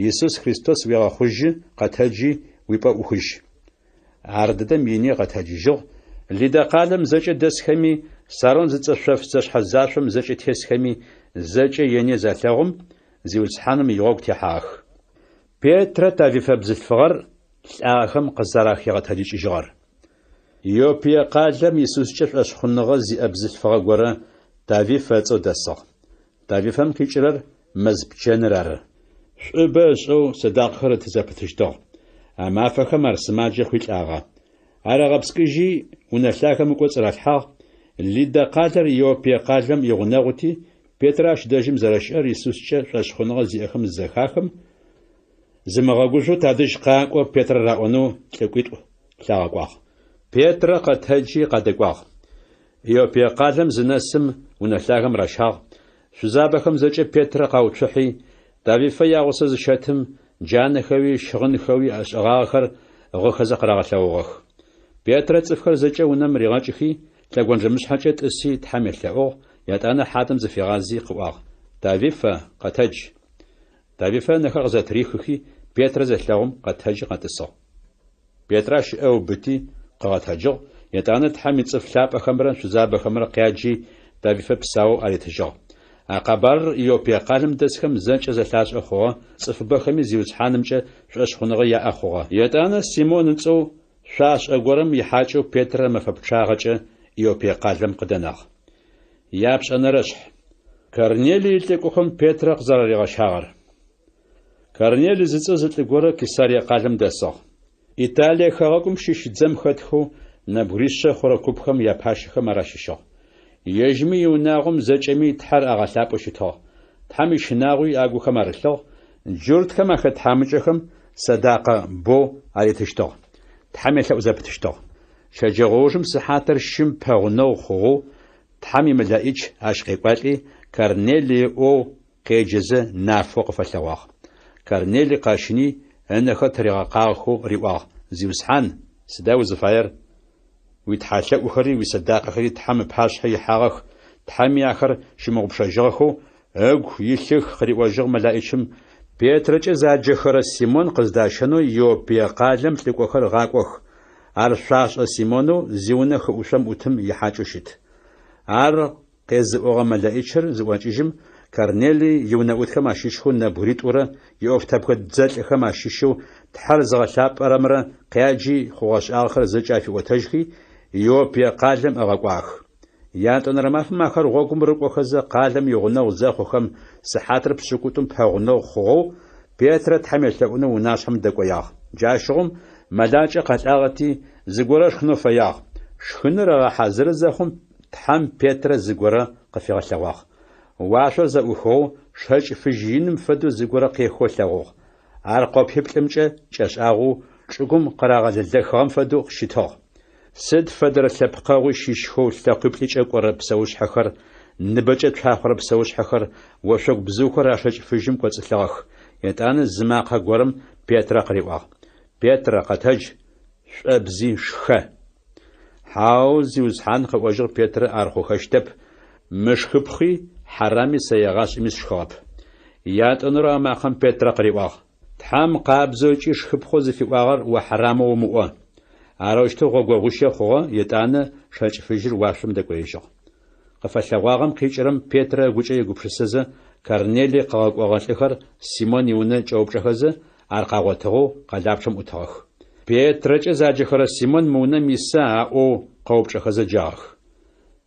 Исус Христос уегъэхъужьы, къэтэджи, уипӏэ ӏухыжь. Ардэдэм Еней къэтэджыжьыгъ, Лидэ къалэм зэкӏэ дэсхэми, Сарон зыцӏэ шъоф зэшъхьэзашъом зэкӏэ тесхэми зэкӏэ Еней залъэгъум, Зиусхьаным игъогу техьагъэх. Петрэ Тавифэ бзылъфыгъэр лӏагъэхэм къызэрахигъэтэджыкӏыжьыгъэр. Иоппие къалэм Исускӏэ шӏошъхъуныгъэ зиӏэ бзылъфыгъэ горэ Тавифэ ыцӏэу дэсыгъ. Тавифэм къикӏырэр мэз пчэныр ары. Шӏубэ ышӏэу сэдакъэхэр ыты зэпытыщтыгъ. А мафэхэм ар сымаджэ хъуи лӏагъэ. Ар агъэпскӏыжьи, унэ лъагэм ыкӏоцӏ ралъхьагъ. Лидэ къалэр Иоппие къалэм игъунэгъути, Петрэ ащ дэжьым зэрэщыӏэр Исускӏэ шӏошъхъуныгъэ зиӏэхэм зызэхахым, Зымыгъэгужъоу тадэжь къакӏо Петрэ раӏонэу лӏыкӏуитӏу лъагъэкӏуагъ. Петрэ къэтэджи къадэкӏуагъ. Иоппие къалэм зынэсым, унэ лъагэм ращагъ. Шъузабэхэм зэкӏэ Петрэ къауцухьи, Тавифэ ягъусэ зыщэтым, джанэхэуи щыгъынхэуи ашӏыгъагъэхэр гъыхэзэ къырагъэлъэгъугъэх. Петрэ цӏыфхэр зэкӏэ унэм ригъэкӏыхи, лъэгонджэмышъхьэкӏэ тӏыси Тхьэм елъэӏугъ, етӏанэ хьадэм зыфигъази къыӏуагъ, Тавифэ, къэтэдж! Тавифэ ынэхэр къызэтырихыхи, Петрэ зелъэгъум, къэтэджи къэтӏысыгъ. Петрэ ащ ыӏэ ыубыти, къыгъэтэджыгъ, етӏанэ Тхьэм ицӏыф лъапӏэхэмрэ шъузабэхэмрэ къяджи, Тавифэ псаоу аритыжьыгъ. А къэбарыр Иоппие къалэм дэсхэм зэкӏэ зэлъашӏэ хъугъэ, цӏыфыбэхэми Зиусхьанымкӏэ шӏошъхъуныгъэ яӏэ хъугъэ. Етӏанэ Симон ыцӏэу шъуашӏэ горэм ихьакӏэу Петрэ мэфэ пчъагъэкӏэ Иоппие къалэм къыдэнагъ. Япшӏэнэрэшъхь. Корнелий илӏыкӏохэм Петрэ къызэраригъэщагъэр. Корнелий зыцӏэ зы лӏы горэ Кесарие къалэм дэсыгъ. Италие хэгъэгум щыщ дзэм хэтхэу нэбгыришъэ хъурэ купхэм япащэхэм ар ащыщыгъ. Ежьми иунагъом зэкӏэми Тхьэр агъэлъапӏэу щытыгъ. Тхьэм ищынагъуи агухэм арылъыгъ, джуртхэм ахэт тхьамыкӏэхэм сэдакъэ бэу аритыщтыгъ. Тхьэм елъэӏу зэпытыщтыгъ. Щэджэгъоужым сыхьатыр щым пэгъунэгъу хъугъэу Тхьэм имэлэӏич ащ къекӏуалӏи, Корнелий ыӏоу къеджэзэ нафэу къыфэлъэгъуагъ. Корнелий къэщыни, ынэхэр тыригъэкъагъэхэу риӏуагъ, Зиусхьан, сыда узыфаер? Уитхьалъэӏухэри уисэдакъэхэри Тхьэм ыпашъхьэ ихьагъэх, Тхьэми ахэр щымыгъупшэжьыгъэхэу ыгу илъых, къыриӏожьыгъ мэлаӏичым, Петрэкӏэ заджэхэрэ Симон къыздащэнэу Иоппие къалэм лӏыкӏохэр гъакӏох, ар шъуашӏэ Симонэу зиунэ хыӏушъом ӏутым ихьакӏэу щыт. Ар къезыӏогъэ мэлэӏичыр зыӏокӏыжьым, Корнелый иунэӏутхэм ащыщхэу нэбгыритӏурэ иӏофтэбгэ дзэлӏхэм ащыщэу Тхьэр зыгъэлъапӏэрэмрэ къяджи, хъугъэ-шӏагъэхэр зэкӏэ афиӏотэжьхи, Иоппие къалэм ыгъэкӏуагъэх. Ятӏонэрэ мафэм ахэр гъогум рыкӏохэзэ къалэм игъунэгъу зэхъухэм, сыхьатыр пшӏыкӏутӏум пэгъунэгъу хъугъэу, Петрэ Тхьэм елъэӏунэу унашъхьэм дэкӏоягъ. Джащыгъум мэлакӏэ къэлӏагъэти, зыгорэ ышхынэу фэягъ. Шхыныр ыгъэхьазыры зэхъум, Тхьэм Петрэ зыгорэ къыфигъэлъэгъуагъ. Уашъор зэӏухыгъэу, шэкӏ фыжь иным фэдэу зыгорэ къехэу ылъэгъугъ. Ар къопиплӏымкӏэ кӏэшӏагъэу, чӏыгум къырагъэлэлэхыгъэм фэдэу щытыгъ. Сыд фэдэрэ лъэпкъэгъуи щыщхэу лъэкъуиплӏыкӏэ кӏорэ псэушъхьэхэр, ныбэкӏэ цуахъорэ псэушъхьэхэр, ошъогу бзыухэр а шэкӏ фыжьым кӏоцӏылъыгъэх. Етӏанэ зы макъэ горэм Петрэ къыриӏуагъ, Петрэ, къэтэдж, шӏобзи, шхэ. Хьау, Зиусхьан, къыӏожьыгъ Петрэ, ар хъухэщтэп, мышхыпхъи хьарами сэ егъашӏэми сшхыгъэп. Ятӏонэрэу а макъэм Петрэ къыриӏуагъ, Тхьэм къабзэу ыкӏи шхыпхъэу зыфиӏуагъэр о хьарамэу умыӏо. Арэущтэу гъогогъуищэ хъугъэ, етӏанэ шэкӏ фыжьыр уашъом дэкӏоежьыгъ. Къыфэлъэгъуагъэм къикӏырэм Петрэ ыгукӏэ егупшысэзэ, Корнелый къыгъэкӏогъэ лӏыхэр Симон иунэ кӏэупчӏэхэзэ, ар къагъотыгъэу къэлапчъэм ӏутыгъэх. Петрэкӏэ заджэхэрэ Симон мы унэм иса аӏоу къэупчӏэхэзэ джагъэх.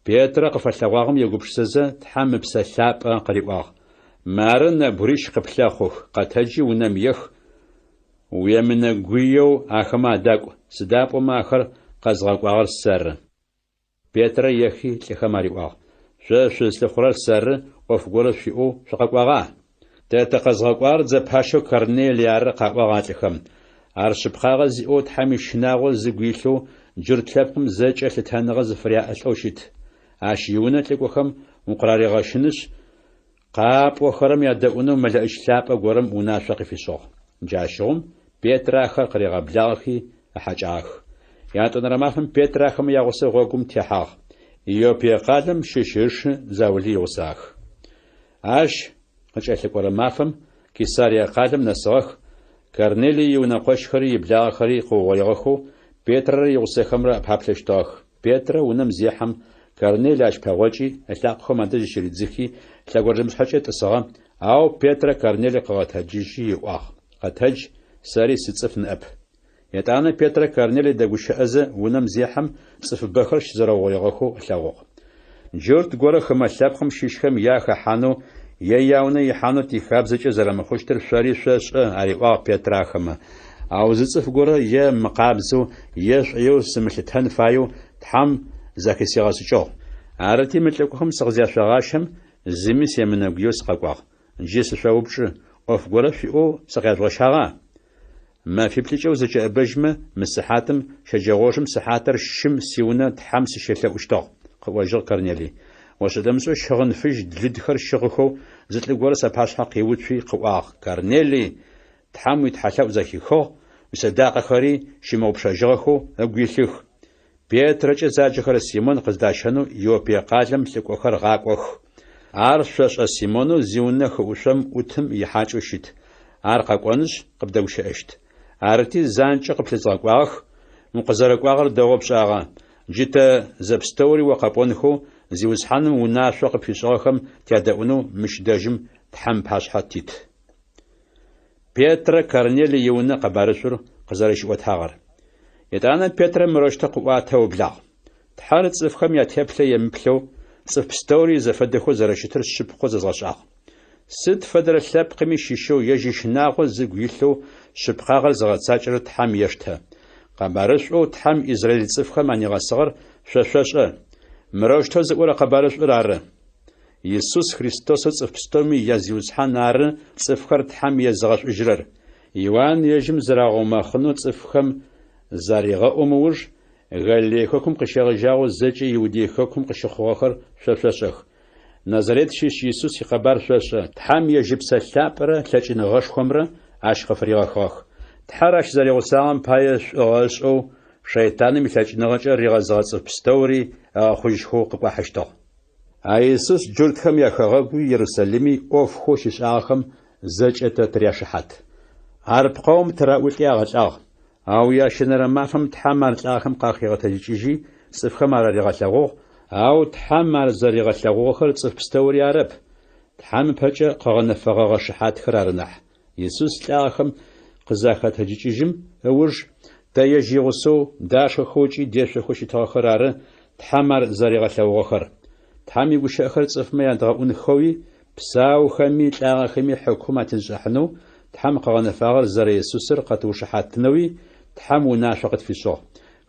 Петрэ къыфэлъэгъуагъэм егупшысэзэ, Тхьэм Ыпсэ Лъапӏэ къыриӏуагъ, Мары нэбгырищ къыплъэхъух, къэтэджи унэм ех, уемынэгуеу ахэмэ адакӏу, сыда пӏомэ ахэр къэзгъэкӏуагъэр сэры. Петрэ ехи, лӏыхэм ариӏуагъ, Шъо шъузлъыхъурэр сэры, ӏоф горэ шъуиӏэу шъукъэкӏуагъа? Тэ тыкъэзгъэкӏуагъэр дзэ пащэу Корнелый ары, къаӏуагъ а лӏыхэм. Ар шъыпкъагъэ зиӏэу, Тхьэм ищынагъо зыгу илъэу, джурт лъэпкъым зэкӏэ лъытэныгъэ зыфыряӏэ лӏэу щыт. Ащ иунэ лӏыкӏохэм укъыраригъэщынышъ, Къапӏохэрэм ядэӏунэу мэлэӏич лъапӏэ горэм унашъо къыфишӏыгъ. Джащыгъум Петрэ ахэр къыригъэблагъэхи ыхьакӏагъэх. Ятӏонэрэ мафэм Петрэ ахэмэ ягъусэу гъогум техьагъ. Иоппие къалэм щыщ ышы заули игъусагъэх. Ащ къыкӏэлъыкӏорэ мафэм Кесарие къалэм нэсыгъэх, Корнелый иунэкъощхэри иблагъэхэри къыугъоигъэхэу Петрэрэ игъусэхэмрэ апаплъэщтыгъэх. Петрэ унэм зехьэм, Корнелый ащ пэгъокӏи, ылъакъохэм адэжь зыщыридзыхи, лъэгонджэмышъхьэкӏэ тӏысыгъэ, ау Петрэ Корнелый къыгъэтэджыжьи ыӏуагъ, Къэтэдж, сэри сыцӏыф ныӏэп. Етӏанэ Петрэ Корнелый дэгущыӏэзэ, унэм зехьэм, цӏыфыбэхэр щызэрэугъоигъэхэу ылъэгъугъ. Джурт горэ хымэ лъэпкъым щыщхэм я хэхьанэу е яунэ ихьанэу тихабзэкӏэ зэрэмыхъущтыр шъори шъошӏэ, ариӏуагъ Петрэ ахэмэ. Ау зы цӏыф горэ е мыкъабзэу, е шӏоеу сымылъытэн фаеу Тхьэм зэхысигъэшӏыкӏыгъ. Арыти, мы лӏыкӏохэм сыкъызяшъогъащэм, зыми семынэгуеу сыкъэкӏуагъ. Джы сышъоупчӏы, ӏоф горэ шъуиӏэу сыкъяжъугъэщагъа? Мэфиплӏыкӏэ узэкӏэӏэбэжьмэ, мы сыхьатым, щэджэгъоужым сыхьатыр щым сиунэ Тхьэм сыщелъэӏущтыгъ, къыӏожьыгъ Корнелий. Ошӏэ-дэмышӏэу щыгъын фыжь лыдхэр щыгъыхэу зы лӏы горэ сапашъхьэ къиуцуи къыӏуагъ, Корнелий, Тхьэм уитхьэлъэӏу зэхихыгъ, уисэдакъэхэри щымыгъупшэжьыгъэхэу ыгу илъых. Петрэкӏэ заджэхэрэ Симон къыздащэнэу Иоппие къалэм лӏыкӏохэр гъакӏох. Ар шъошӏэ Симонэу зиунэ хыӏушъом ӏутым ихьакӏэу щыт. Ар къэкӏонышъ, къыбдэгущыӏэщт. Арыти, занкӏэу къыплъызгъэкӏуагъэх, укъызэрэкӏуагъэр дэгъоу пшӏагъэ. Джы тэ зэпстэури о къэпӏонхэу, Зиусхьаным унашъо къыпфишӏыгъэхэм тядэӏунэу мыщ дэжьым Тхьэм ыпашъхьэ тит. Петрэ Корнелый иунэ къэбарышӏур къызэрэщиӏотагъэр. Етӏанэ Петрэ мырэущтэу къыӏуатэу ыублагъ. Тхьэр цӏыфхэм ятеплъэ емыплъэу, цӏыф пстэури изэфэдэхэу зэрэщытыр шъыпкъэу зэзгъэшӏагъ. Сыд фэдэрэ лъэпкъыми щыщэу ежь ищынагъо зыгу илъэу шъыпкъагъэр зыгъэцакӏэрэр Тхьэм ештэ. Къэбарышӏоу Тхьэм израил цӏыфхэм анигъэсыгъэр шъо шъошӏэ. Мырэущтэу зыӏорэ къэбарышӏур ары. Исус Христосэу цӏыф пстэуми я Зиусхьан ары цӏыфхэр Тхьэм езыгъэшӏужьырэр. Иуан ежьым зырагъэумэхъынэу цӏыфхэм заригъэӏум ыуж, Галилей хэкум къыщегъэжьагъэу зэкӏэ Иудей хэкум къыщыхъугъэхэр шъо шъошӏэх. Назарет щыщ Исус икъэбар шъошӏэ, Тхьэм ежь Ыпсэ Лъапӏэрэ лъэкӏыныгъэшхомрэ ащ къыфыригъэхыгъэх. Тхьэр ащ зэригъусагъэм пае шӏугъэ ышӏэу, шэйтаным илъэкӏыныгъэкӏэ ригъэзыгъэ цӏыф пстэури ыгъэхъужьхэу къыкӏуахьыщтыгъ. А Исус джуртхэм яхэгъэгуи Ерусалими ӏофхэу щишӏагъэхэм зэкӏэ тэ тыряшыхьат. Ар пкъэум тыраӏулӏи агъэлӏагъ, ау ящэнэрэ мафэм Тхьэм ар лӏагъэхэм къахигъэтэджыкӏыжьи, цӏыфхэм ар аригъэлъэгъугъ, ау Тхьэм ар зэригъэлъэгъугъэхэр цӏыф пстэури арэп, Тхьэм ыпэкӏэ къыгъэнэфэгъэгъэ шыхьатхэр ары нахь. Исус лӏагъэхэм къызахэтэджыкӏыжьым ыуж, тэ ежь игъусэу дашхэхэу ыкӏи дешъохэу щытыгъэхэр ары Тхьэм ар зэригъэлъэгъугъэхэр. Тхьэм игущыӏэхэр цӏыфмэ ядгъэӏунхэуи, псаухэми лӏагъэхэми хьыкум атезышӏыхьанэу Тхьэм къыгъэнэфагъэр зэрэ Исусыр къэтыушыхьатынэуи Тхьэм унашъо къытфишӏыгъ.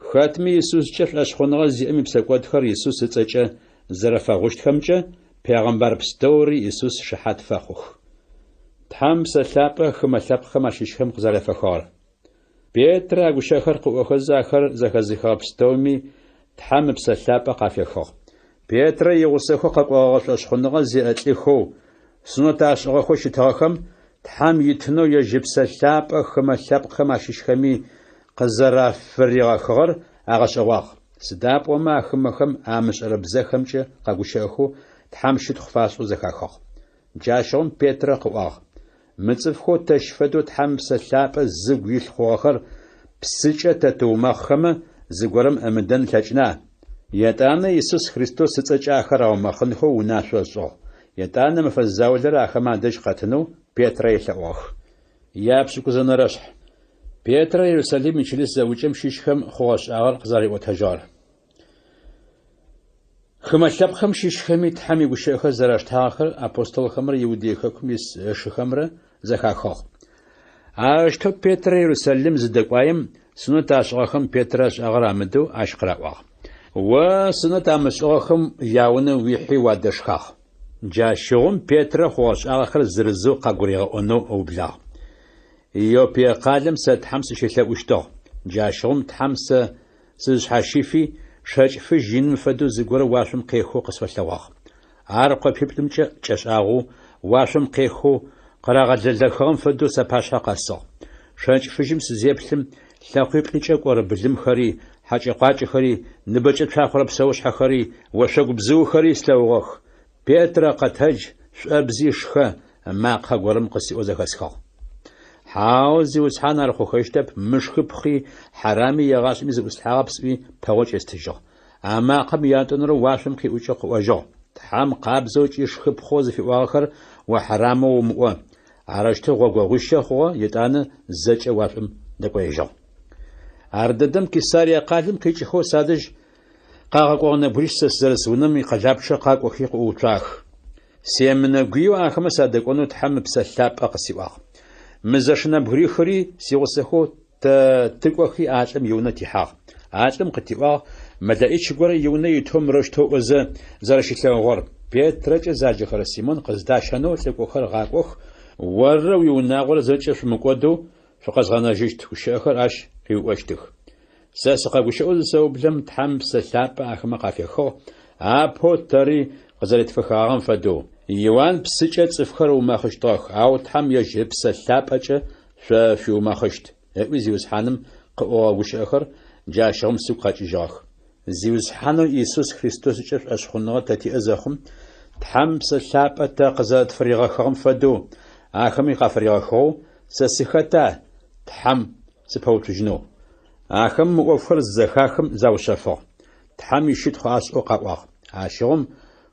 Хэтми Исускӏэ шӏошъхъуныгъэ зиӏэм ипсэкӏодхэр Исус ыцӏэкӏэ зэрэфэгъущтхэмкӏэ пегъэмбар пстэури Исус шыхьат фэхъух. Тхьэм Псэ Лъапӏэ хымэ лъэпкъхэм ащыщхэм къызэрафехыгъэр. Петрэ а гущыӏэхэр къыӏохэзэ, ахэр зэхэзыхыгъэ пстэуми Тхьэм Ыпсэ Лъапӏэ къафехыгъ. Петрэ игъусэхэу къэкӏогъэгъэ шӏошъхъуныгъэ зиӏэ лӏыхэу, сунэт ашӏыгъэхэу щытыгъэхэм Тхьэм итынэу ежь Ыпсэ Лъапӏэ хымэ лъэпкъхэм ащыщхэми къызэрафыригъэхыгъэр агъэшӏэгъуагъ. Сыда пӏомэ а хымэхэм амышӏэрэ бзэхэмкӏэ къэгущыӏэхэу Тхьэм щытхъу фашӏэу зэхахыгъ. Джащыгъум Петрэ къыӏуагъ, Мы цӏыфхэу тэщ фэдэу Тхьэм Ыпсэ Лъапӏэ зыгу илъ хъугъэхэр псыкӏэ тэ тыумэхъхэмэ, зыгорэм ымыдэн ылъэкӏына? Етӏанэ Исус Христос ыцӏэкӏэ ахэр аумэхъынхэу унашъо ышӏыгъ. Етӏанэ мэфэ заулэрэ ахэмэ адэжь къэтынэу Петрэ елъэӏугъэх. Япшӏыкӏузэнэрэшъхь. Петрэ Ерусалим ичылыс зэӏукӏэм щыщхэм хъугъэ-шӏагъэр къызариӏотэжьыгъэр. Хымэ лъэпкъхэм щыщхэми Тхьэм игущыӏэхэр зэраштагъэхэр апостолхэмрэ Иудей хэкум ис ышыхэмрэ зэхахыгъ. Арэущтэу Петрэ Ерусалим зыдэкӏуаем, сунэт ашӏыгъэхэм Петрэ ышӏагъэр амыдэу ащ къыраӏуагъ. О сунэт амышӏыгъэхэм яунэ уихьи уадэшхагъ. Джащыгъум Петрэ хъугъэ-шӏагъэхэр зырызэу къагуригъэӏонэу ыублагъ. Иоппие къалэм сэ Тхьэм сыщелъэӏущтыгъ. Джащыгъум Тхьэм сэ сызшъхьащифи, шэкӏ фыжь иным фэдэу зыгорэ уашъом къехэу къысфэлъэгъуагъ. Ар къопиплӏымкӏэ кӏэшӏагъэу, уашъом къехэу, къырагъэлэлэхыгъэм фэдэу сапашъхьэ къэсыгъ. Шэкӏ фыжьым сызеплъым, лъэкъуиплӏыкӏэ кӏорэ былымхэри, хьакӏэ-къуакӏэхэри, ныбэкӏэ цуахъорэ псэушъхьэхэри, ошъогу бзыухэри слъэгъугъэх. Петрэ, къэтэдж, шӏобзи, шхэ, макъэ горэм къысиӏоу зэхэсхыгъ. Хьау, Зиусхьан, ар хъухэщтэп, мышхыпхъи, хьарами егъашӏэми зыӏуслъхьагъэп сӏуи, пэгъокӏ естыжьыгъ. А макъэм ятӏонэрэу уашъом къиӏукӏэу къыӏожьыгъ, Тхьэм къабзэу ыкӏи шхыпхъэу зыфиӏуагъэхэр о хьарамэу умыӏо. Арэущтэу гъогогъуищэ хъугъэ, етӏанэ зэкӏэ уашъом дэкӏоежьыгъ. Ардэдэм Кесарие къалэм къикӏыхэу садэжь Къагъэкӏогъэ нэбгырищ сэ сызэрыс унэм икъэлапчъэ къакӏохи къыӏууцуагъэх. Семынэгуеу ахэмэ садэкӏонэу Тхьэм Ыпсэ Лъапӏэ къысиӏуагъ. Мы зэш нэбгырихыри сигъусэхэу тэ тыкӏохи а лӏым иунэ тихьагъ. А лӏым къытиӏуагъ мэлэӏич горэ иунэ итэу мырэущтэу ыӏозэ зэрэщилъэгъугъэр, Петрэкӏэ заджэхэрэ Симон къыздащэнэу лӏыкӏохэр гъакӏох, оррэ уиунагъорэ зэкӏэ шъумыкӏодэу шъукъэзгъэнэжьыщт гущыӏэхэр ащ къыуиӏощтых. Сэ сыкъэгущыӏэу зысэублэм, Тхьэм Ыпсэ Лъапӏэ ахэмэ къафехыгъ, апэу тэри къызэретфехыгъагъэм фэдэу. Иуан псыкӏэ цӏыфхэр ыумэхъыщтыгъэх, ау Тхьэм ежь Ыпсэ Лъапӏэкӏэ шъо шъуиумэхъыщт, ыӏуи Зиусхьаным къыӏогъэ гущыӏэхэр джащыгъум сыгу къэкӏыжьыгъэх. Зиусхьанэу Исус Христоскӏэ шӏошъхъуныгъэ тэ тиӏэ зэхъум, Тхьэм Ыпсэ Лъапӏэ тэ къызэрэтфыригъэхыгъэм фэдэу, ахэми къафыригъэхыгъэу, сэ сыхэта Тхьэм сыпэуцужьынэу? Ахэм мы ӏофхэр зызэхахым заушъэфыгъ. Тхьэм ищытхъу ашӏэу къаӏуагъ. Ащыгъум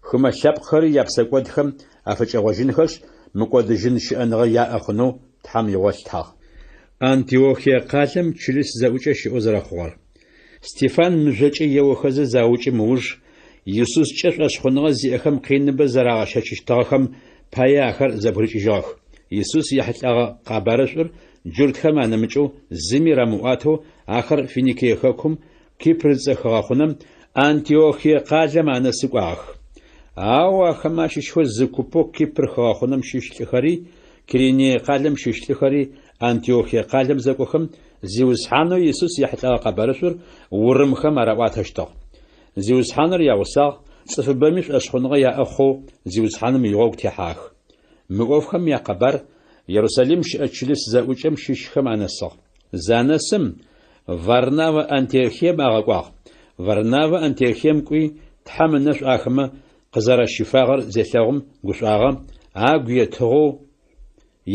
хымэ лъэпкъхэри япсэкӏодхэм афыкӏэгъожьынхэшъ, мыкӏодыжьын щыӏэныгъэ яӏэ хъунэу Тхьэм игъо лъытагъ. Антиохие къалэм чылыс зэӏукӏэ щыӏэу зэрэхъугъэр. Стефан мыжъокӏэ еохэзэ заукӏым ыуж, Исускӏэ шӏошъхъуныгъэ зиӏэхэм къиныбэ зэрагъэщэчыщтыгъэхэм пае ахэр зэбгырыкӏыжьыгъэх. Исус ехьылӏэгъэ къэбарышӏур джуртхэм анэмыкӏэу зыми рамыӏуатэу ахэр Финикие хэкум, Кипр зыцӏэ хыгъэхъунэм, Антиохие къалэм анэсы кӏуагъэх. Ау ахэмэ ащыщхэу зы купэу Кипр хыгъэхъунэм щыщ лӏыхэри, Кириней къалэм щыщ лӏыхэри Антиохие къалэм зэкӏохэм, Зиусхьанэу Исус ехьылӏэгъэ къэбарышӏур урымхэм араӏуатэщтыгъ. Зиусхьаныр ягъусагъ, цӏыфыбэми шӏошъхъуныгъэ яӏэ хъоу Зиусхьаным игъогу техьагъэх. Мы ӏофхэм якъэбар Ерусалим щыӏэ чылыс зэӏукӏэм щыщхэм анэсыгъ. Занэсым, Варнавэ Антиохием агъэкӏуагъ. Варнавэ Антиохием кӏуи, Тхьэм ынэшӏу ахэмэ къызэращифагъэр зелъэгъум гушӏуагъэ, агу етыгъэу,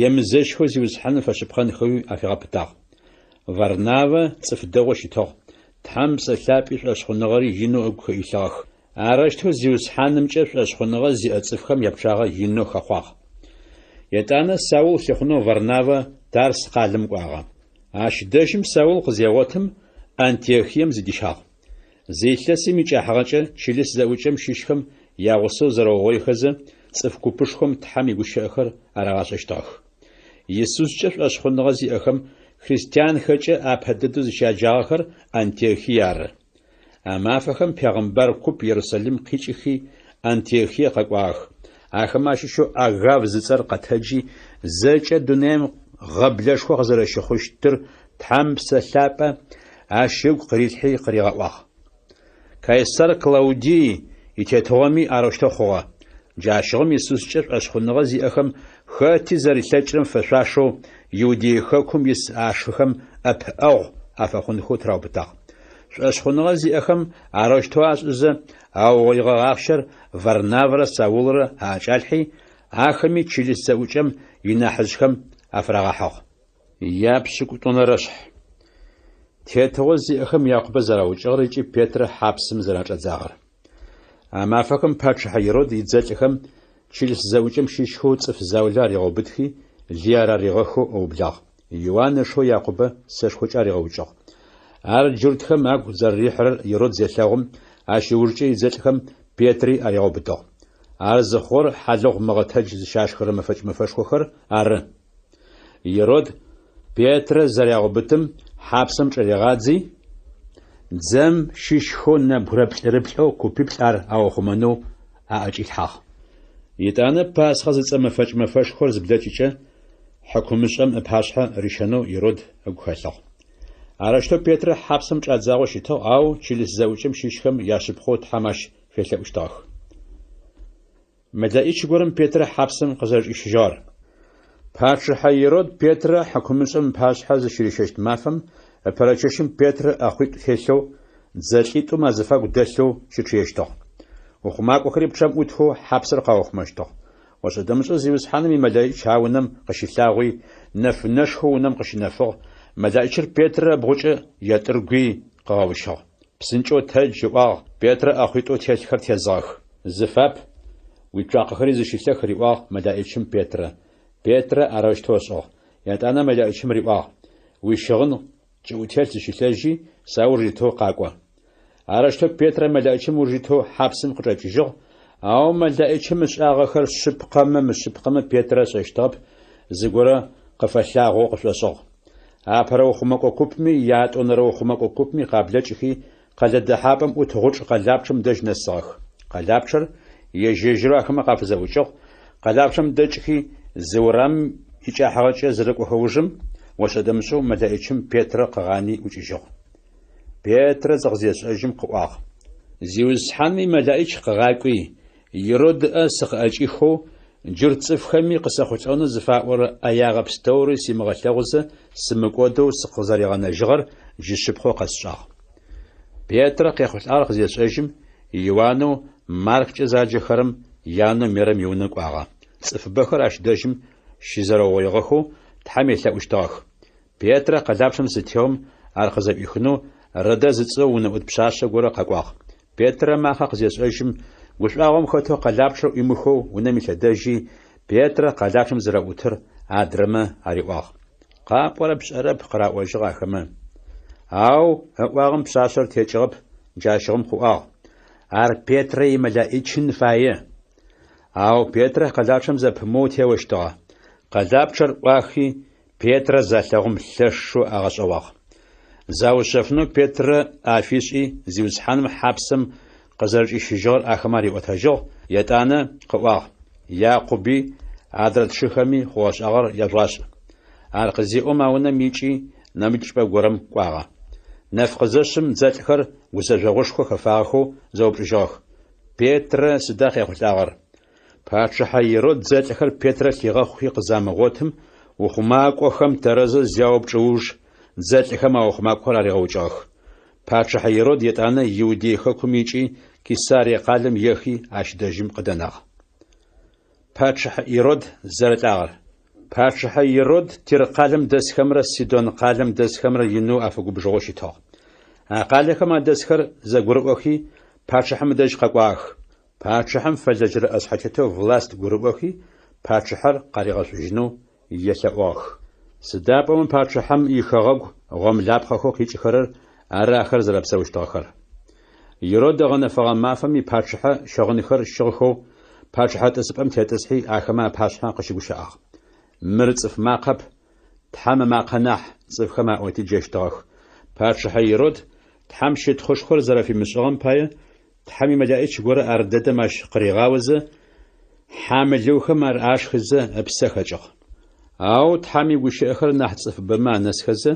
емызэщхэу Зиусхьаным фэшъыпкъэнхэуи афигъэпытагъ. Варнавэ цӏыф дэгъоу щытыгъ, Тхьэм Ыпсэ Лъапӏи шӏошъхъуныгъэри инэу ыгу илъыгъэх. Арэущтэу Зиусхьанымкӏэ шӏошъхъуныгъэ зиӏэ цӏыфхэм япчъагъэ инэу хэхъуагъ. Етӏанэ Саул лъыхъунэу Варнавэ Тарс къалэм кӏуагъэ. Ащ дэжьым Саул къызегъотым, Антиохием зыдищагъ. Зы илъэсым икӏыхьагъэкӏэ чылыс зэӏукӏэм щыщхэм ягъусэу зэрэугъоихэзэ, цӏыф купышхом Тхьэм игущыӏэхэр арагъашӏэщтыгъэх. Исускӏэ шӏошъхъуныгъэ зиӏэхэм христианхэкӏэ апэ дэдэу зыщяджагъэхэр Антиохие ары. А мафэхэм пегъымбар куп Ерусалим къикӏыхи, Антиохие къэкӏуагъэх. Ахэмэ ащыщэу Агав зыцӏэр къэтэджи, зэкӏэ дунаим гъэблэшхо къызэрэщыхъущтыр Тхьэм Псэ Лъапӏэ ащ ыгу къырилъхьи къыригъэӏуагъ. Кайсар Клаудий итетыгъоми арэущтэу хъугъэ. Джащыгъум Исускӏэ шӏошъхъуныгъэ зиӏэхэм хэти зэрилъэкӏырэм фэшъуашэу Иудей хэкум ис ашыхэм ӏэпыӏэгъу афэхъунхэу тыраубытагъ. Шӏошъхъуныгъэ зиӏэхэм арэущтэу ашӏызэ, аугъоигъэ ахъщэр Варнавэрэ Саулрэ аӏэкӏалъхьи, ахэми чылыс зэӏукӏэм инахьыжъхэм афырагъэхьыгъ. Япшӏыкӏутӏонэрэ шъхь. Тетыгъо зиӏэхэм Якъубэ зэраукӏыгъэр ыкӏи Петрэ хьапсым зэрачӏадзагъэр. А мафэхэм пачъыхьэ Ирод идзэлӏхэм чылыс зэӏукӏэм щыщхэу цӏыф заулэ аригъэубытхи, лые араригъэхэу ыублагъ. Иуан ышэу Якъубэ сэшхокӏэ аригъэукӏыгъ. Ар джуртхэм агу зэрэрихьырэр Ирод зелъэгъум, ащ ыужкӏэ идзэлӏхэм Петри аригъэубытыгъ. Ар зыхъугъэр хьалыгъу мыгъэтэдж зыщашхырэ мэфэкӏ мэфэшхохэр ары. Ирод Петрэ зэрагъэубытым хьапсэм чӏыригъадзи, дзэм щыщхэу нэбгырэ плӏырыплӏэу купиплӏ ар аухъумэнэу аӏэкӏилъхьагъ. Етӏанэ Пасхъэ зыцӏэ мэфэкӏ мэфэшхор зыблэкӏыкӏэ, хьыкумышӏэм ыпашъхьэ рищэнэу Ирод ыгу хэлъыгъ. Арэущтэу Петрэ хьапсэм чӏадзагъэу щытыгъ, ау чылыс зэӏукӏэм щыщхэм яшъыпкъэу Тхьэм ащ фелъэӏущтыгъэх. Мэлэӏич горэм Петрэ хьапсым къызэрэчӏищыжьыгъэр. Пачъыхьэ Ирод Петрэ хьыкумышӏэм ыпашъхьэ зыщырищэщт мафэм ыпэрэ чэщым Петрэ ӏэхъуитӏу телъэу, дзэлӏитӏум азыфагу дэлъэу щычъыещтыгъ. Ухъумакӏохэри пчъэм ӏутхэу хьапсыр къаухъумэщтыгъ. Ошӏэ-дэмышӏэу Зиусхьаным имэлэӏич а унэм къыщылъагъуи, нэфынэшхо унэм къыщынэфыгъ, мэлэӏичыр Петрэ ыбгъукӏэ етӏыргуи къыгъэущыгъ. Псынкӏэу тэдж, ыӏуагъ, Петрэ ӏэхъуитӏоу телъхэр тезыгъэх. Зыфап, уицуакъэхэри зыщылъэх, риӏуагъ мэлэӏичым Петрэ. Петрэ арэущтэу ышӏыгъ. Етӏанэ мэлэӏичым риӏуагъ, Уищыгъын кӏыӏутелъ зыщылъэжьи, сауж итэу къакӏо. Арэущтэу Петрэ мэлэӏичым ыуж итэу хьапсым къычӏэкӏыжьыгъ, ау мэлэӏичым ышӏагъэхэр шъыпкъэмэ мышъыпкъэмэ Петрэ ышӏэщтыгъэп, зыгорэ къыфэлъагъоу къышӏошӏыгъ. Апэрэ ухъумэкӏо купми ятӏонэрэ ухъумэкӏо купми къаблэкӏхи, къэлэ дэхьапӏэм ӏут гъучӏ къэлапчъэм дэжь нэсыгъэх. Къэлапчъэр ежь-ежьырэу ахэмэ къафызэӏукӏыгъ, къэлапчъэм дэкӏхи, зы урамым икӏыхьагъэкӏэ зырэкӏохэ ужым, ошӏэ-дэмышӏэу мэлэӏичым Петрэ къыгъани ӏукӏыжьыгъ. Петрэ зыкъызешӏэжьым къыӏуагъ. Зиусхьаным имэлэӏич къыгъакӏуи, Ирод ыӏэ сыкъыӏэкӏихэу, джурт цӏыфхэми къысэхъулӏэнэу зыфаӏорэ ӏэягъэ пстэури симыгъэлъэгъузэ сымыкӏодэу сыкъызэригъэнэжьыгъэр джы шъыпкъэу къэсшӏагъ. Петрэ къехъулӏагъэр къызешӏэжьым, Иуанэу Марккӏэ заджэхэрэм янэу Мерэм иунэ кӏуагъэ. Цӏыфыбэхэр ащ дэжьым щызэрэугъоигъэхэу Тхьэм елъэӏущтыгъэх. Петрэ къэлапчъэм зытеом ар къызэӏуихынэу Родэ зыцӏэу унэӏут пшъашъэ горэ къэкӏуагъ. Петрэ ымакъэ къызешӏэжьым, гушӏуагъом хэтэу къэлапчъэр ӏуимыхэу унэм илъэдэжьи, Петрэ къэлапчъэм зэрэӏутыр адрэмэ ариӏуагъ. Къапӏорэр пшӏэрэп, къыраӏожьыгъ ахэмэ. Ау ыӏуагъэм пшъашъэр текӏыгъэп, джащыгъум къыӏуагъ, Ар Петрэ имэлэӏичын фае. Ау Петрэ къэлапчъэм зэпымыоу теощтыгъэ. Къэлапчъэр ӏуахи, Петрэ залъэгъум лъэшэу агъэшӏэгъуагъ. Заушъэфынэу Петрэ ӏэ афишӏи, Зиусхьаным хьапсэм къызэрэчӏищыжьыгъэр ахэмэ ариӏотэжьыгъ, етӏанэ къыӏуагъ, Якъуби, адрэ тшыхэми хъугъэ-шӏагъэр яжъугъашӏ. Ар къызеӏом а унэм икӏи, нэмыкӏ чӏыпӏэ горэм кӏуагъэ. Нэф къызэшъым дзэлӏхэр гузэжъогъушхо хэфагъэхэу зэупчӏыжьыгъэх, Петрэ сыда къехъулӏагъэр? Пачъыхьэ Ирод дзэлӏхэр Петрэ лъигъэхъухи къызамыгъотым, ухъумакӏохэм тэрэзэу зяупчӏ ыуж, дзэлӏхэм а ухъумакӏохэр аригъэукӏыгъэх. Пачъыхьэ Ирод етӏанэ Иудей хэкум икӏи, Кесарие къалэм ехи, ащ дэжьым къыдэнагъ. Пачъыхьэ Ирод зэрэлӏагъэр. Пачъыхьэ Ирод Тир къалэм дэсхэмрэ Сидон къалэм дэсхэмрэ инэу афэгубжыгъэу щытыгъ. А къалэхэм адэсхэр зэгурыӏохи, пачъыхьэм ыдэжь къэкӏуагъэх. Пачъыхьэм фэлэжьэрэ ӏэшъхьэтетэу Власт гурыӏохи, пачъыхьэр къаригъэшӏужьынэу елъэӏугъэх. Сыда пӏомэ пачъыхьэм ихэгъэгу гъомлапхъэхэу къикӏыхэрэр ары ахэр зэрэпсэущтыгъэхэр. Ирод ыгъэнэфэгъэ мафэм ипачъыхьэ щыгъынхэр щыгъхэу пачъыхьэ тӏысыпӏэм тетӏысхьи ахэмэ апашъхьэ къыщыгущыӏагъ. Мыр цӏыф макъэп, Тхьэм ымакъэ нахь, цӏыфхэм аӏоти джэщтыгъэх. Пачъыхьэ Ирод Тхьэм щытхъушхор зэрэфимышӏыгъэм пае Тхьэм имэлэӏич горэ ардэдэм ащ къыригъаозэ, хьамылыухэм ар ашхызэ ыпсэ хэкӏыгъ. Ау Тхьэм игущыӏэхэр нахь цӏыфыбэмэ анэсхэзэ,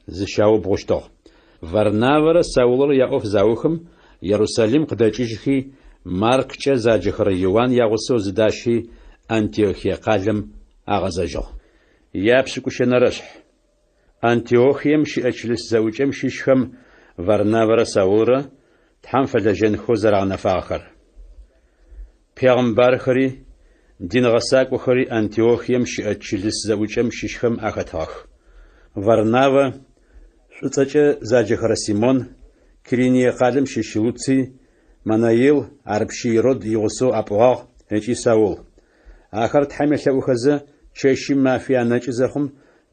зыщаубгъущтыгъ. Варнавэрэ Саулрэ яӏоф заухым, Ерусалим къыдэкӏыжьхи, Марккӏэ заджэхэрэ Иуан ягъусэу зыдащи, Антиохие къалэм агъэзэжьыгъ. Япшӏыкӏущэнэрэшъхь. Антиохием щыӏэ чылыс зэӏукӏэм щыщхэм Варнавэрэ Саулрэ Тхьэм фэлэжьэнхэу зэрагъэнэфагъэхэр. Пегъымбархэри, дин гъэсакӏохэри Антиохием щыӏэ чылыс зэӏукӏэм щыщхэм ахэтыгъэх. Варнавэ, Шӏуцӏэкӏэ заджэхэрэ Симон, Кириние къалэм щыщ Луций, Манаил, ар пщы Ирод игъусэу апӏугъагъ, ыкӏи Саул. Ахэр Тхьэм елъэӏухэзэ, чэщи мафи анэкӏы зэхъум,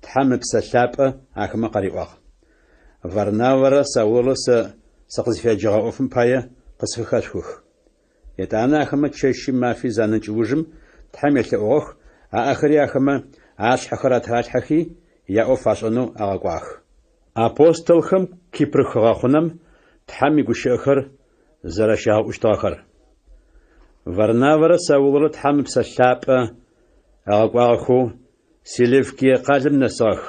Тхьэм Ыпсэ Лъапӏэ ахэмэ къариӏуагъ. Варнавэрэ Саулрэ сэ сыкъызфеджэгъэ ӏофым пае къысфыхэшъухых. Етӏанэ ахэмэ чэщи мафи занэкӏ ужым Тхьэм елъэӏугъэх, аӏэхэри ахэмэ ашъхьэхэр атыралъхьэхи, яӏоф ашӏэнэу агъэкӏуагъэх. Апостолхэм Кипр хыгъэхъунэм Тхьэм игущыӏэхэр зэрэщагъэӏущтыгъэхэр. Варнавэрэ Саулрэ Тхьэм Ыпсэ Лъапӏэ ыгъэкӏуагъэхэу Селевкие къалэм нэсыгъэх.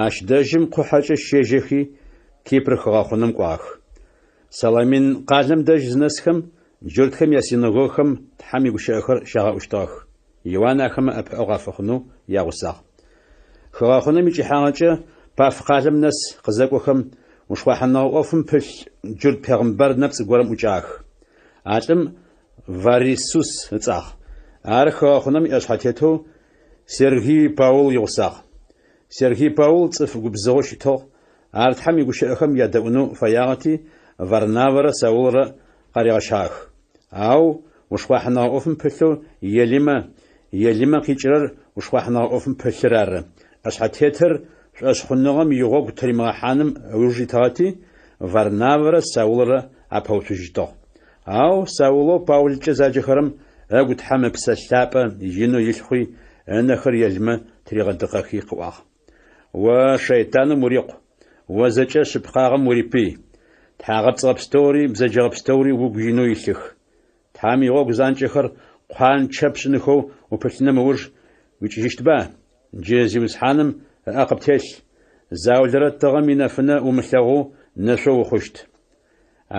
Ащ дэжьым къухьэкӏэ щежьэхи, Кипр хыгъэхъунэм кӏуагъэх. Саламин къалэм дэжь зынэсхэм, джуртхэм ясинэгогхэм Тхьэм игущыӏэхэр щагъэӏущтыгъэх. Иуан ахэмэ ӏэпыӏэгъу афэхъунэу ягъусагъ. Хыгъэхъунэм икӏыхьагъэкӏэ Паф къалэм нэс къызэкӏохэм, ушхъуахьыныгъэ ӏофым пылъ джурт пегъымбар нэпцӏ горэм ӏукӏагъэх. А лӏым Варисус ыцӏагъ. Ар хыгъэхъунэм иӏэшъхьэтетэу Сергий Паул игъусагъ. Сергий Паул цӏыф губзыгъэу щытыгъ, ар Тхьэм игущыӏэхэм ядэӏунэу фэягъэти, Варнавэрэ Саулрэ къаригъэщагъэх. Ау ушхъуахьыныгъэ ӏофым пылъэу Елимэ, Елимэ къикӏырэр ушхъуахьыныгъэ ӏофым пылъыр ары, ӏэшъхьэтетыр шӏошъхъуныгъэм игъогу тыримыгъэхьаным ыуж итыгъэти, Варнавэрэ Саулрэ апэуцужьыщтыгъ. Ау Саулэу Паулкӏэ заджэхэрэм ыгу Тхьэм Ыпсэ Лъапӏэ инэу илъ хъуи, ынэхэр Елымэ тыригъэдыкъэхи къыӏуагъ. О шэйтаным урикъу, о зэкӏэ шъыпкъагъэм урипый! Тхьагъэпцӏыгъэ пстэури бзэджэгъэ пстэури угу инэу илъых. Тхьэм игъогу занкӏэхэр къуанчэ пшӏынхэу упылъыным ыуж уикӏыжьыщтба? Джы Зиусхьаным ыӏэ къыптелъ, заулэрэ тыгъэм инэфынэ умылъэгъоу нэшъо ухъущт.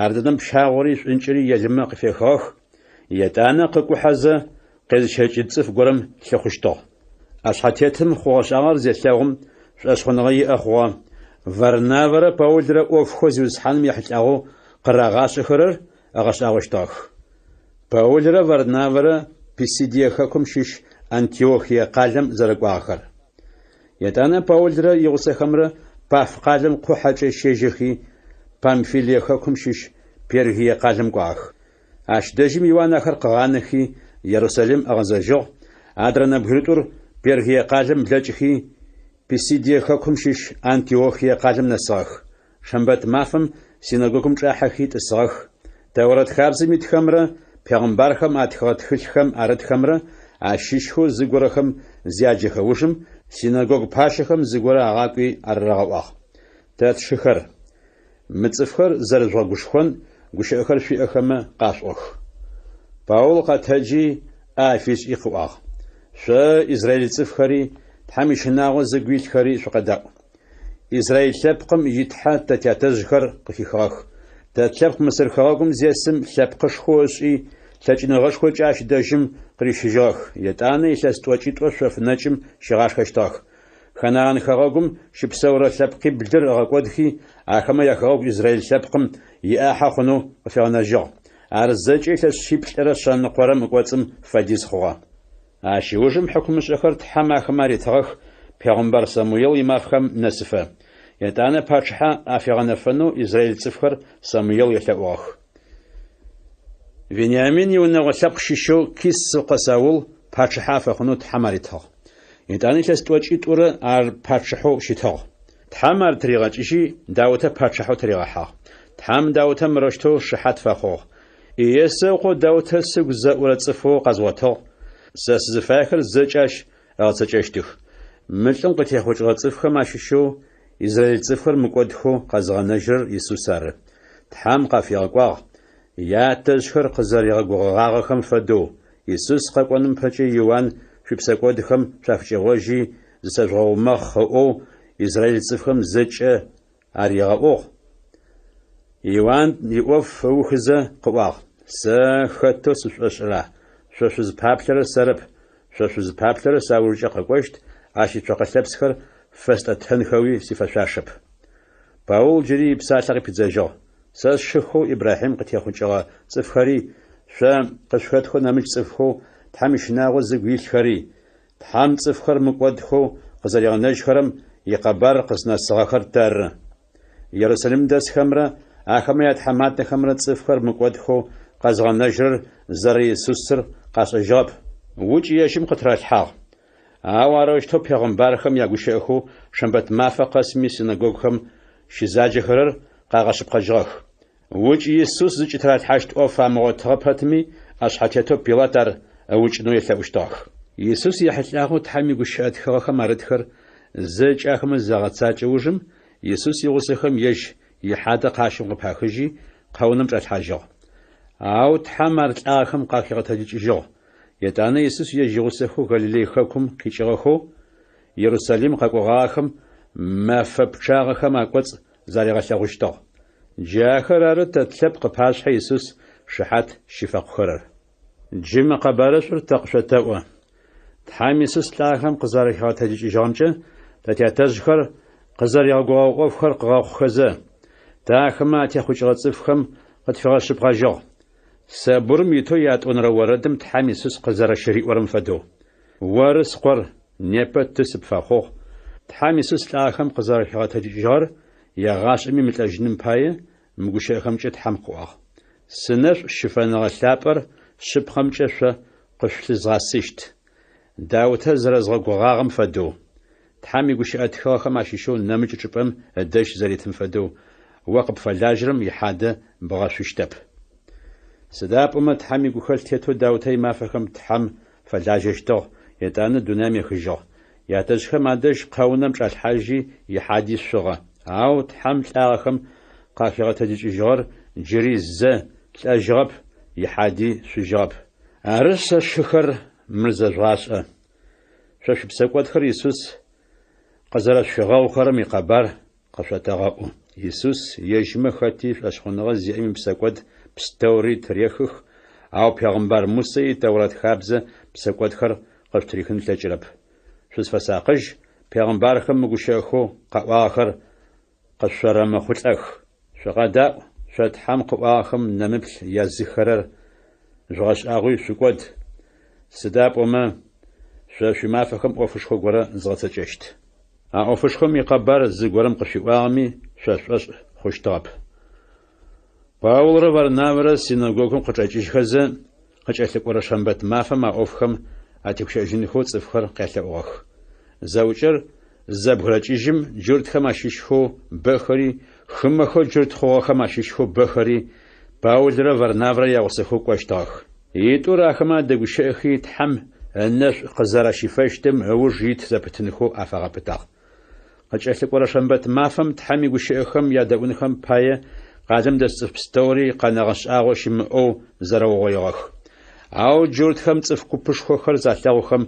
Ардэдэм пщагъори шӏункӏыри Елымэ къыфехыгъэх, етӏанэ къыкӏухьэзэ къезыщэкӏын цӏыф горэм лъыхъущтыгъ. ӏэшъхьэтетым хъугъэ-шӏагъэр зелъэгъум, шӏошъхъуныгъэ иӏэ хъугъэ, Варнавэрэ Паулрэ ӏофхэу Зиусхьаным ехьылӏагъэу къырагъашӏэхэрэр ыгъэшӏагъощтыгъэх. Паулрэ Варнавэрэ Писидие хэкум щыщ Антиохие къалэм зэрэкӏуагъэхэр. Етӏанэ Паулрэ игъусэхэмрэ Паф къалэм къухьэкӏэ щежьэхи, Памфилие хэкум щыщ Пергие къалэм кӏуагъэх. Ащ дэжьым Иуан ахэр къыгъанэхи, Ерусалим ыгъэзэжьыгъ, адрэ нэбгыритӏур Пергие къалэм блэкӏхи, Писидие хэкум щыщ Антиохие къалэм нэсыгъэх. Шэмбэт мафэм синэгогум чӏахьэхи тӏысыгъэх. Тэурэт хабзэм итхэмрэ пегъымбархэм атхыгъэ тхылъхэм арытхэмрэ ащыщхэу зыгорэхэм зяджэхэ ужым, синэгогу пащэхэм зыгорэ агъакӏуи арырагъэӏуагъ. Тэ тшыхэр, мы цӏыфхэр зэрыжъугъэгушхон гущыӏэхэр шъуиӏэхэмэ къашъуӏох. Паул къэтэджи, ӏэ афишӏи къыӏуагъ, Шъо, израиль цӏыфхэри, Тхьэм ищынагъо зыгу илъхэри шъукъэдаӏу. Израиль лъэпкъым и Тхьэ тэ тятэжъхэр къыхихыгъэх. Тэ тлъэпкъ Мысыр хэгъэгум зесым лъэпкъышхоу ышӏи, лъэкӏыныгъэшхокӏэ ащ дэжьым къырищыжьыгъэх, етӏанэ илъэс тӏокӏитӏо шъоф нэкӏым щигъашхэщтыгъэх. Ханаан хэгъэгум щыпсэурэ лъэпкъиблыр ыгъэкӏодхи, ахэмэ яхэгъэгу израиль лъэпкъым иӏахьэ хъунэу къыфигъэнэжьыгъ. Ар зэкӏэ илъэс шъиплӏырэ шъэныкъорэм ыкӏоцӏым фэдиз хъугъэ. Ащ ыужым хьыкумышӏэхэр Тхьэм ахэмэ аритыгъэх пегъымбар Самуел имафхэм нэсыфэ. Етӏанэ пачъыхьэ афигъэнэфэнэу израиль цӏыфхэр Самуел елъэӏугъэх. Вениамин иунэгъо лъэпкъ щыщэу Кис ыкъо Саул пачъыхьэ афэхъунэу Тхьэм аритыгъ. Етӏанэ илъэс тӏокӏитӏурэ ар пачъыхьэу щытыгъ. Тхьэм ар тыригъэкӏыжьи, Даутэ пачъыхьэу тыригъэхьагъ. Тхьэм Даутэ мырэущтэу шыхьат фэхъугъ, Иессе ыкъоу Даутэ сыгу зэӏурэ цӏыфэу къэзгъотыгъ, сэ сызыфаехэр зэкӏэ ащ ыгъэцэкӏэщтых. Мы лӏым къытехъукӏыгъэ цӏыфхэм ащыщэу израиль цӏыфхэр мыкӏодхэу къэзыгъэнэжьырэр Исус ары. Тхьэм къафигъэкӏуагъ, ятэжъхэр къызэригъэгугъэгъагъэхэм фэдэу, Исус къэкӏоным пэкӏэ Иуан шъуипсэкӏодхэм шъуафыкӏэгъожьи, зысэжъугъэумэхъ ыӏоу. Израил цӏыфхэм зэкӏэ аригъэӏугъ. Иуан иӏоф ыухызэ къыӏуагъ: Сэ хэтэу сышъушӏошӏыра? Шъо шъузпаплъэрэр сэрэп, шъо шъузпаплъэрэр саужкӏэ къэкӏощт, ащ ицокъэ лъэпсхэр фэстӏэтэнхэуи сифэшъуашэп. Паул джыри ипсалъэ къыпидзэжьыгъ: Сэ сшыхэу Ибрахьим къытехъукӏыгъэ цӏыфхэри, шъо къышъухэтхэу нэмыкӏ цӏыфхэу Тхьэм ищынагъо зыгу илъхэри, Тхьэм цӏыфхэр мыкӏодхэу къызэригъэнэжьхэрэм икъэбар къызнэсыгъэхэр тэры. Ерусалим дэсхэмрэ ахэмэ ятхьаматэхэмрэ цӏыфхэр мыкӏодхэу къэзгъэнэжьырэр зэрэИсусыр къашӏэжьыгъэп. Укӏ ежьым къытыралъхьагъ. Ау арэущтэу пегъымбархэм ягущыӏэхэу шэмбэт мафэ къэсми синэгогухэм щызаджэхэрэр къагъэшъыпкъэжьыгъэх. Укӏ Исус зыкӏытыралъхьащт ӏоф амыгъотыгъэ пэтми, ӏэшъхьэтетэу Пилат ар ыукӏынэу елъэӏущтыгъэх. Исус ехьылӏагъэу Тхьэм игущыӏэ тхыгъэхэм арытхэр зэкӏэ ахэмэ загъэцакӏэ ужым, Исус игъусэхэм ежь ихьадэ къащым къыпахыжьи, къэунэм чӏалъхьажьыгъ. Ау Тхьэм ар лӏагъэхэм къахигъэтэджыкӏыжьыгъ. Етӏанэ Исус ежь игъусэхэу Галилей хэкум къикӏыгъэхэу Ерусалим къэкӏогъагъэхэм мэфэ пчъагъэхэм акӏоцӏ заригъэлъэгъущтыгъ. Джы ахэр ары тэ тлъэпкъ ыпашъхьэ Исус шыхьат щыфэхъухэрэр. Джы мы къэбарышӏур тэ къышъотэӏо. Тхьэм Исус лӏагъэхэм къызэрэхигъэтэджыкӏыжьыгъэмкӏэ тэ тятэжъхэр къызэригъэгугъэгъэ ӏофхэр къыгъэхъухэзэ, тэ ахэмэ атехъукӏыгъэ цӏыфхэм къытфигъэшъыпкъэжьыгъ. Сэбурым итэу ятӏонэрэ орэдым Тхьэм Исус къызэрэщыриӏорэм фэдэу. Оры, Скъор, непэ Ты сыпфэхъугъ. Тхьэм Исус лӏагъэхэм къызэрэхигъэтэджыкӏыжьыгъэр егъашӏэми мылӏэжьыным пае мы гущыӏэхэмкӏэ Тхьэм къыӏуагъ. Сынэшӏу щыфэныгъэ лъапӏэр шъыпкъэмкӏэ шъо къышъулъызгъэсыщт. Даутэ зэрэзгъэгугъагъэм фэдэу, Тхьэм игущыӏэ тхыгъэхэм ащыщэу нэмыкӏ чӏыпӏэм ыдэжь зэритым фэдэу, о къыпфэлажьэрэм ихьадэ бгъэшъущтэп. Сыда пӏомэ Тхьэм игухэлъ тетэу Даутэ имафэхэм Тхьэм фэлажьэщтыгъ, етӏанэ дунаим ехыжьыгъ. Ятэжъхэм адэжь къэунэм чӏалъхьажьи, ихьади шъугъэ. Ау Тхьэм лӏагъэхэм къахигъэтэджыкӏыжьыгъэр джыри зэ лӏэжьыгъэп, ихьади шъужьыгъэп. Арышъ, сэ сшыхэр, мыр зэжъугъашӏэ. Шъо шъуипсэкӏодхэр Исус къызэрэшъуфигъэгъухэрэм икъэбар къышъотэгъэӏу. Исус ежьмэ хэти шӏошъхъуныгъэ зиӏэм ипсэкӏод пстэури тырехых, ау пегъымбар Мусэ и Тэурат хабзэ псэкӏодхэр къышъутырихын ылъэкӏырэп. Шъузфэсакъыжь, пегъымбархэм мы гущыӏэхэу къаӏуагъэхэр къышъорэмыхъулӏэх. Шъукъэдаӏу, шъо Тхьэм къыӏуагъэхэм нэмыплъ языххэрэр жъугъэшӏагъуи шъукӏод, сыда пӏомэ шъо шъуимафэхэм ӏофышхо горэ згъэцэкӏэщт. А ӏофышхом икъэбар зыгорэм къышъуиӏуагъэми шъо шъушӏошъ хъущтыгъэп. Паулрэ Варнавэрэ синэгогум къычӏэкӏыжьхэзэ, къыкӏэлъыкӏорэ шэмбэт мафэм а ӏофхэм атегущыӏэжьынхэу цӏыфхэр къялъэӏугъэх. Зэӏукӏэр зызэбгырэкӏыжьым, джуртхэм ащыщхэу бэхэри, хымэхэу джурт хъугъэхэм ащыщхэу бэхэри Паулрэ Варнавэрэ ягъусэхэу кӏощтыгъэх. Итӏур ахэмэ адэгущыӏэхи, Тхьэм ынэшӏу къызэращифэщтым ыуж ит зэпытынхэу афагъэпытагъ. Къыкӏэлъыкӏорэ шэмбэт мафэм Тхьэм игущыӏэхэм ядэӏунхэм пае къалэм дэс цӏыф пстэури къэнэгъэ шӏагъо щымыӏэу зэрэугъоигъэх. Ау джуртхэм цӏыф купышхохэр залъэгъухэм,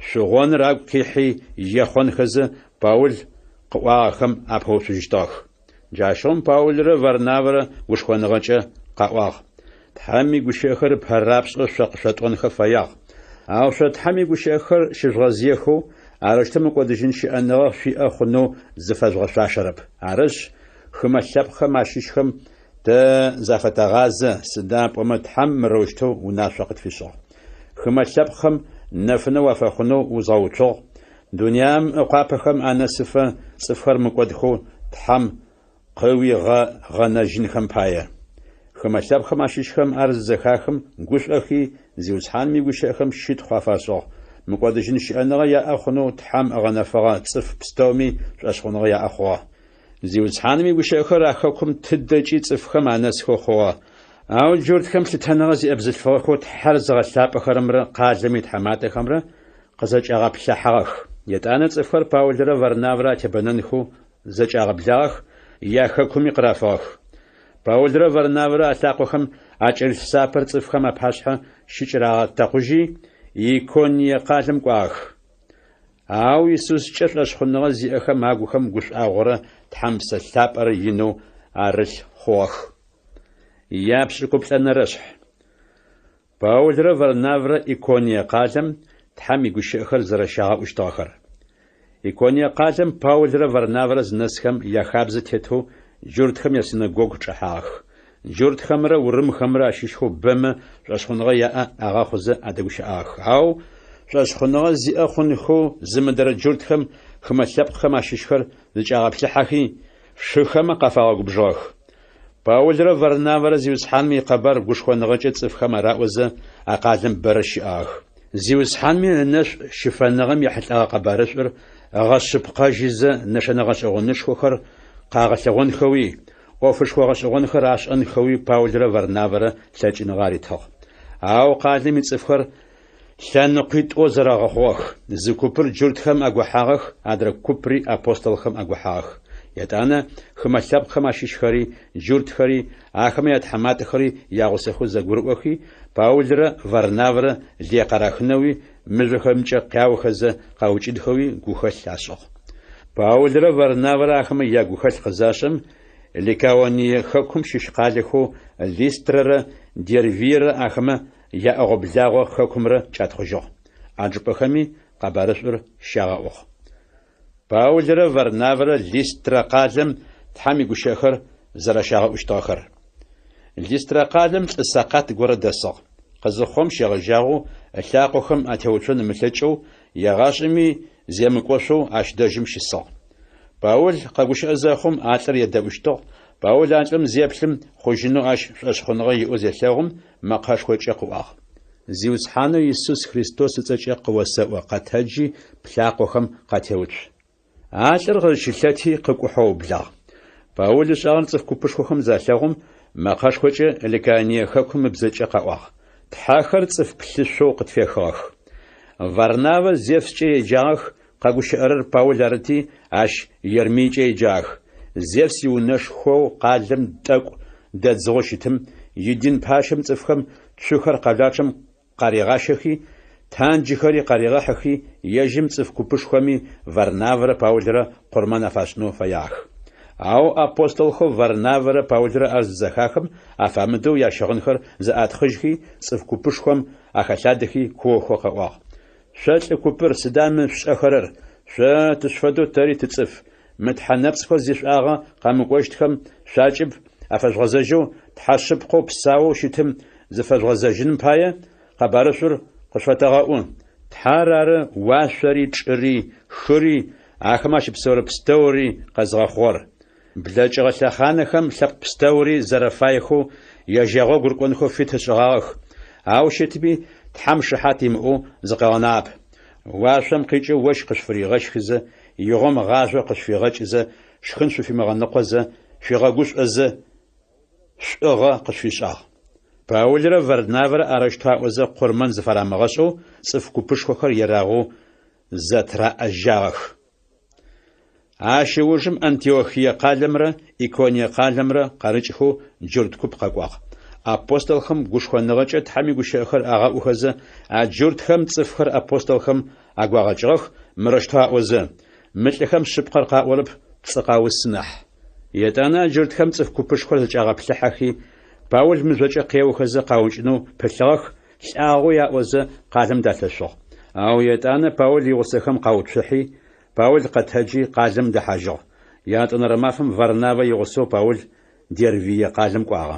шъугъоныр агу къихьи ехъонхэзэ, Паул къыӏуагъэхэм апэуцужьыщтыгъэх. Джащыгъум Паулрэ Варнавэрэ гушхоныгъэкӏэ къаӏуагъ, Тхьэм игущыӏэхэр ыпэрапшӏэу шъо къышъотӏонхэ фэягъ. Ау шъо Тхьэм игущыӏэхэр щыжъугъэзыехэу, арэущтэу мыкӏодыжьын щыӏэныгъэ шъуиӏэ хъунэу зыфэжъугъэшъуашэрэп. Арышъ, хымэ лъэпкъхэм ащыщхэм тэ зафэтэгъазэ, сыда пӏомэ Тхьэм мырэущтэу унашъо къытфишӏыгъ. Хымэ лъэпкъхэм нэфынэ уафэхъунэу узгъэуцугъ, дунаим ыкъуапэхэм анэсыфэ цӏыфхэр мыкӏодхэу Тхьэм къыуигъэгъэнэжьынхэм пае. Хымэ лъэпкъхэм ащыщхэм ар зызэхахым, гушӏохи, Зиусхьаным игущыӏэхэм щытхъу афашӏыгъ, мыкӏодыжьын щыӏэныгъэ яӏэ хъунэу Тхьэм ыгъэнэфэгъэ цӏыф пстэуми шӏошъхъуныгъэ яӏэ хъугъэ. Зиусхьаным игущыӏэхэр а хэкум тыдэкӏи цӏыфхэм анэсхэу хъугъэ. Ау джуртхэм лъытэныгъэ зиӏэ бзылъфыгъэхэу Тхьэр зыгъэлъапӏэхэрэмрэ къалэм итхьаматэхэмрэ къызэкӏагъэплъэхьагъэх. Етӏанэ цӏыфхэр Паулрэ Варнаврэ атебэнэнхэу зэкӏагъэблагъэх, яхэкуми къырафыгъэх. Паулрэ Варнавэрэ алъакъохэм акӏэрылъ сапэр цӏыфхэм апашъхьэ щыкӏэрагъэтэкъужьи, Иконие къалэм кӏуагъэх. Ау Исускӏэ шӏошъхъуныгъэ зиӏэхэм агухэм гушӏуагъорэ Тхьэм Псэ Лъапӏэрэ инэу арылъ хъугъэх. Япшӏыкӏуплӏэнэрэшъхь. Паулрэ Варнаврэ Иконие къалэм Тхьэм игущыӏэхэр зэрэщагъэӏущтыгъэхэр. Иконие къалэм Паулрэ Варнавэрэ зынэсхэм, яхабзэ тетэу джуртхэм ясинэгогу чӏэхьагъэх. Джуртхэмрэ урымхэмрэ ащыщхэу бэмэ шӏошъхъуныгъэ яӏэ агъэхъузэ адэгущыӏагъэх. Ау шӏошъхъуныгъэ зиӏэ хъунхэу зымыдэрэ джуртхэм хымэ лъэпкъхэм ащыщхэр зыкӏагъэплъыхьэхи, шыхэмэ къафагъэгубжыгъэх. Паулрэ Варнавэрэ Зиусхьаным икъэбар гушхоныгъэкӏэ цӏыфхэм араӏозэ, а къалэм бэрэ щыӏагъэх. Зиусхьанми ынэшӏу щыфэныгъэм ехьылӏэгъэ къэбарышӏур ыгъэшъыпкъэжьызэ нэшэнэ гъэшӏэгъонышхохэр къагъэлъэгъонхэуи, ӏофышхо гъэшӏэгъонхэр ашӏэнхэуи Паулрэ Варнавэрэ лъэкӏыныгъэ аритыгъ. Ау къалэм ицӏыфхэр лъэныкъуитӏоу зэрэгъэхъугъэх, зы купыр джуртхэм агохьагъэх, адрэ купри апостолхэм агохьагъэх. Етӏанэ хымэ лъэпкъхэм ащыщхэри, джуртхэри, ахэмэ ятхьаматэхэри ягъусэхэу зэгурыӏохи, Паулрэ Варнавэрэ лые къарахынэуи, мыжъохэмкӏэ къяохэзэ къаукӏынхэуи гухэлъ ашӏыгъ. Паулрэ Варнавэрэ ахэмэ ягухэлъ къызашӏэм, Ликаоние хэкум щыщ къалэхэу Листрэрэ Дервиерэ ахэмэ яӏэгъо-благъо хэкумрэ кӏатхъужьыгъ. А чӏыпӏэхэми къэбарышӏур щагъэӏугъ. Паулрэ Варнавэрэ Листрэ къалэм Тхьэм игущыӏэхэр зэрэщагъэӏущтыгъэхэр. Листрэ къалэм лӏы сэкъат горэ дэсыгъ. Къызыхъугъэм щегъэжьагъэу ылъакъохэм атеуцон ымылъэкӏэу, егъашӏэми земыкӏошъоу ащ дэжьым щысыгъ. Паул къэгущыӏэ зэхъум, а лӏыр едэӏущтыгъ. Паул а лӏым зеплъым, хъужьынэу ащ шӏошъхъуныгъэ иӏэу зелъэгъум, мэкъэшхокӏэ къыӏуагъ. Зиусхьанэу Исус Христос ыцӏэкӏэ къыосэӏо, къэтэджи, плъакъохэм къатеуцу. А лӏыр къызщылъэти, къыкӏухьэу ыублагъ. Паул ышӏагъэр цӏыф купышхохэм залъэгъум, мэкъэшхокӏэ Ликаоние хэкум ыбзэкӏэ къаӏуагъ, Тхьэхэр цӏыф плъышъоу къытфехыгъэх. Варнавэ Зевскӏэ еджагъэх, къэгущыӏэрэр Паул арыти, ащ Ермийкӏэ еджагъэх. Зевс иунэшхоу къалэм тӏэкӏу дэдзыгъэу щытым, идин пащэм цӏыфхэм цухэр къэлапчъэм къаригъащэхи, танджыхэри къаригъэхьыхи, ежьым цӏыф купышхоми Варнавэрэ Паулрэ къурмэн афашӏынэу фэягъэх. Ау апостолхэу Варнавэрэ Паулрэ ар зызэхахым, афамыдэу ящыгъынхэр зэӏатхъыжьхи, цӏыф купышхом ахэлъадэхи куохэу къаӏуагъ, Шъо лӏы купыр, сыда мы шъушӏэхэрэр? Шъо тышъуфэдэу тэри тыцӏыф. Мы тхьэ нэпцӏхэу зишӏуагъэ къэмыкӏощтхэм шъуакӏыб афэжъугъэзэжьэу, Тхьэ шъыпкъэу псаоу щытым зыфэжъугъэзэжьыным пае, къэбарышӏур къышъуфэтэгъэӏу. Тхьэр ары уашъори, чӏыри, хыри, ахэмэ ащыпсэурэ пстэури къэзыгъэхъугъэр. Блэкӏыгъэ лъэхъанэхэм лъэпкъ пстэури зэрэфаехэу ежь ягъогу рыкӏонхэу фит ышӏыгъагъэх, ау щытми, Тхьэм шыхьат имыӏэу зыкъыгъэнагъэп. Уашъом къикӏэу ощх къышъуфыригъэщхызэ, игъом гъажъо къышъуфигъэкӏызэ, шхын шъуфимыгъэныкъозэ, шъуигъэгушӏозэ, шӏугъэ къышъуфишӏагъ. Паулрэ Варнавэрэ арэущтэу аӏозэ къурмэн зыфарамыгъэшӏэу цӏыф купышхохэр ерагъэу зэтыраӏэжагъэх. Ащ ыужым Антиохие къалэмрэ Иконие къалэмрэ къарыкӏхэу джурт куп къэкӏуагъ. Апостолхэм гушхоныгъэкӏэ Тхьэм игущыӏэхэр агъэӏухэзэ, а джуртхэм цӏыфхэр апостолхэм агуагъэкӏыгъэх, мырэущтэу аӏозэ, Мы лӏыхэм шъыпкъэр къаӏорэп, пцӏы къаусы нахь. Етӏанэ а джуртхэм цӏыф купышхор зэкӏагъэплъыхьэхи, Паул мыжъокӏэ къеохэзэ къаукӏынэу пылъыгъэх, лӏагъэу аӏозэ къалэм далъэшъугъ. Ау етӏанэ Паул игъусэхэм къауцухьи, Паул къэтэджи, къалэм дэхьажьыгъ. Ятӏонэрэ мафэм Варнавэ игъусэу Паул Дервие къалэм кӏуагъэ.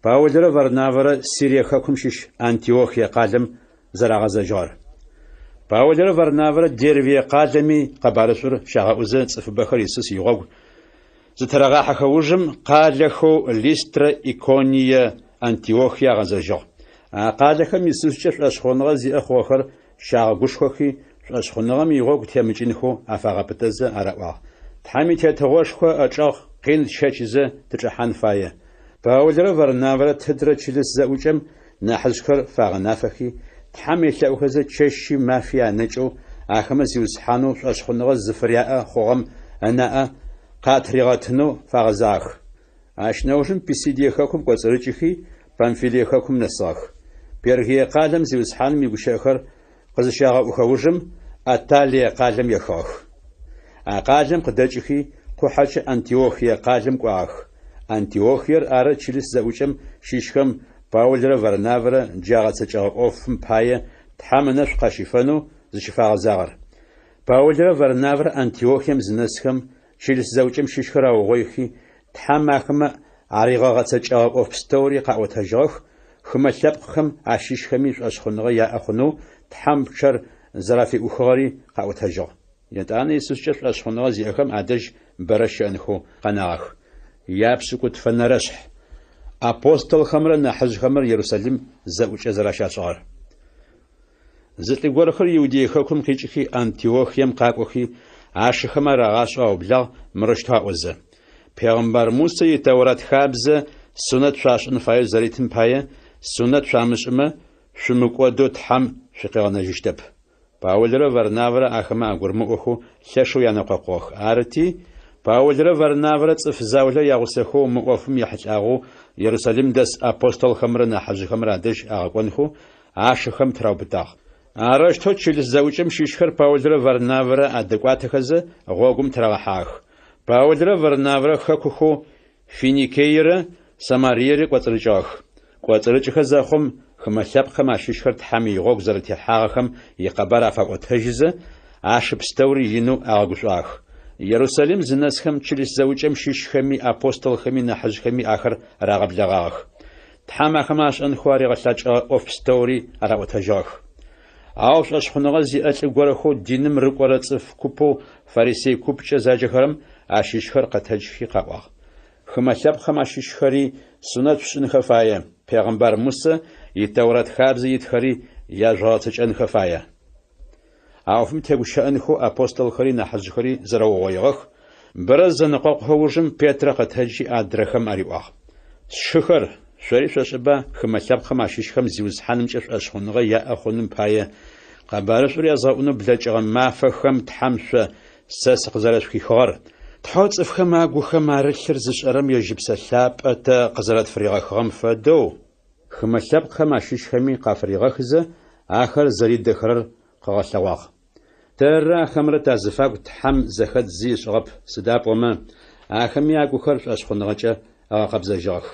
Паулрэ Варнавэрэ Сирие хэкум щыщ Антиохие къалэм зэрагъэзэжьыгъэр. Паулрэ Варнавэрэ Дервие къалэми къэбарышӏур щагъэӏузэ цӏыфыбэхэр Исус игъогу зытырагъахьэхэ ужым къалэхэу Листрэ, Иконие, Антиохие агъэзэжьыгъ. А къалэхэм Исускӏэ шӏошъхъуныгъэ зиӏэ хъугъэхэр щагъэгушхохи, шӏошъхъуныгъэм игъогу темыкӏынхэу афагъэпытэзэ араӏуагъ, Тхьэм и Тетыгъошхо ычӏэгъ къин тщэчызэ тычӏэхьан фае. Паулрэ Варнавэрэ тыдрэ чылыс зэӏукӏэм нахьыжъхэр фагъэнафэхи, Тхьэм елъэӏухэзэ чэщи мафи анэкӏэу, ахэмэ Зиусхьанэу шӏошъхъуныгъэ зыфыряӏэ хъугъэм ынаӏэ къатыригъэтынэу фагъэзагъэх. Ащ нэужым Писидие хэкум кӏоцӏырыкӏыхи, Памфилие хэкум нэсыгъэх. Пергие къалэм Зиусхьаным игущыӏэхэр къызыщагъэӏухэ ужым, Атталие къалэм ехыгъэх. А къалэм къыдэкӏыхи, къухьэкӏэ Антиохие къалэм кӏуагъэх. Антиохиер ары чылыс зэӏукӏэм щыщхэм Паулрэ Варнавэрэ джы агъэцэкӏэгъэ ӏофым пае Тхьэм ынэшӏу къащифэнэу зыщыфагъэзагъэр. Паулрэ Варнавэрэ Антиохием зынэсхэм, чылыс зэӏукӏэм щыщхэр аугъоихи, Тхьэм ахэмэ аригъэгъэцэкӏэгъэ ӏоф пстэури къаӏотэжьыгъэх, хымэ лъэпкъхэм ащыщхэми шӏошъхъуныгъэ яӏэ хъунэу Тхьэм пчъэр зэрафиӏухыгъэри къаӏотэжьыгъ. Етӏанэ Исускӏэ шӏошъхъуныгъэ зиӏэхэм адэжь бэрэ щыӏэнхэу къэнагъэх. Япшӏыкӏутфэнэрэшъхь. Апостолхэмрэ нахьыжъхэмрэ Ерусалим зэӏукӏэ зэращашӏыгъэр. Зы лӏы горэхэр Иудей хэкум къикӏыхи Антиохием къакӏохи, ашыхэм арагъашӏэу аублагъ мырэущтэу аӏозэ: Пегъымбар Мусэ и Тэурат хабзэ сунэт шъуашӏын фаеу зэритым пае, сунэт шъуамышӏымэ, шъумыкӏодэу Тхьэм шъукъигъэнэжьыщтэп. Паулрэ Варнавэрэ ахэмэ агурымыӏохэу лъэшэу янэкъокъугъэх. Арыти, Паулрэ Варнавэрэ цӏыф заулэ ягъусэхэу мы ӏофым ехьылӏагъэу Ерусалим дэс апостолхэмрэ нахьыжъхэмрэ адэжь агъэкӏонхэу ашыхэм тыраубытагъ. Арэущтэу чылыс зэӏукӏэм щыщхэр Паулрэ Варнавэрэ адэкӏуатэхэзэ, гъогум тырагъэхьагъэх. Паулрэ Варнавэрэ хэкухэу Финикейрэ Самариерэ кӏоцӏырыкӏыгъэх. Кӏоцӏырыкӏыхэ зэхъум, хымэ лъэпкъхэм ащыщхэр Тхьэм игъогу зэрэтехьагъэхэм икъэбар афаӏотэжьызэ, ашы пстэури инэу агъэгушӏуагъэх. Ерусалим зынэсхэм чылыс зэӏукӏэм щыщхэми апостолхэми нахьыжъхэми ахэр рагъэблэгъагъэх. Тхьэм ахэмэ ашӏэнхэу аригъэлъэкӏыгъэ ӏоф пстэури араӏотэжьыгъэх. Ау шӏошъхъуныгъэ зиӏэ лӏы горэхэу диным рыкӏорэ цӏыф купэу фарисей купкӏэ заджэхэрэм ащыщхэр къэтэджхи къаӏуагъ. Хымэ лъэпкъхэм ащыщхэри сунэт шъушӏынхэ фае, пегъымбар Мусэ и Тэурат хабзэ итхэри яжъугъэгъэцэкӏэнхэ фае. А ӏофым тегущыӏэнхэу апостолхэри нахьыжъхэри зэрэугъоигъэх, бэрэ зэнэкъокъухэ ужым Петрэ къэтэджи адрэхэм ариӏуагъ, Сшыхэр, шъори шъошӏэба хымэ лъэпкъхэм ащыщхэм Зиусхьанымкӏэ шӏошъхъуныгъэ яӏэ хъуным пае къэбарышӏур язгъэӏунэу блэкӏыгъэ мафэхэм Тхьэм шъо сэ сыкъызэрэшъухихыгъэр, Тхьэу цӏыфхэм агухэм арылъыр зышӏэрэм ежь Ыпсэ Лъапӏэ тэ къызэрэтфыригъэхыгъэм фэдэу, хымэ лъэпкъхэм ащыщхэми къафыригъэхызэ, ахэр зэридэхэрэр къыгъэлъэгъуагъ. Тэррэ ахэмрэ тазыфагу Тхьэм зэхэдз зи ышӏыгъэп, сыда пӏомэ, ахэми агухэр шӏошъхъуныгъэкӏэ ыгъэкъэбзэжьыгъэх.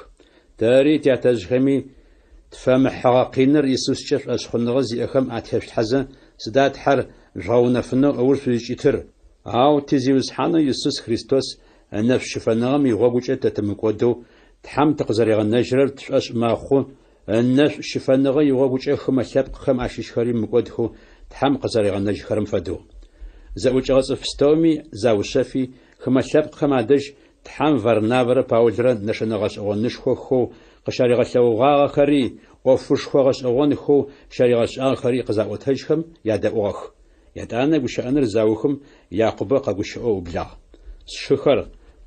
Тэри тятэжъхэми тфэмыхьыгъэ къиныр Исускӏэ шӏошъхъуныгъэ зиӏэхэм атешъулъхьэзэ, сыда Тхьэр жъугъэунэфынэу ыуж шъузкӏитыр? Ау ти Зиусхьанэу Исус Христос ынэшӏу щыфэныгъэм игъогукӏэ тэ тымыкӏодэу Тхьэм тыкъызэригъэнэжьырэр тшӏошъ мэхъу, ынэшӏу щыфэныгъэ игъогукӏэ хымэ лъэпкъхэм ащыщхэри мыкӏодхэу Тхьэм къызэригъэнэжьхэрэм фэдэу. Зэӏукӏэгъэ цӏыф пстэуми заушъэфи, хымэ лъэпкъхэм адэжь Тхьэм Варнавэрэ Паулрэ нэшэнэ гъэшӏэгъонышхохэу къыщаригъэлъэгъугъагъэхэри, ӏофышхо гъэшӏэгъонхэу щаригъэшӏагъэхэри къызаӏотэжьхэм ядэӏугъэх. Етӏанэ гущыӏэныр заухым, Якъубэ къэгущыӏэу ыублагъ. Сшыхэр,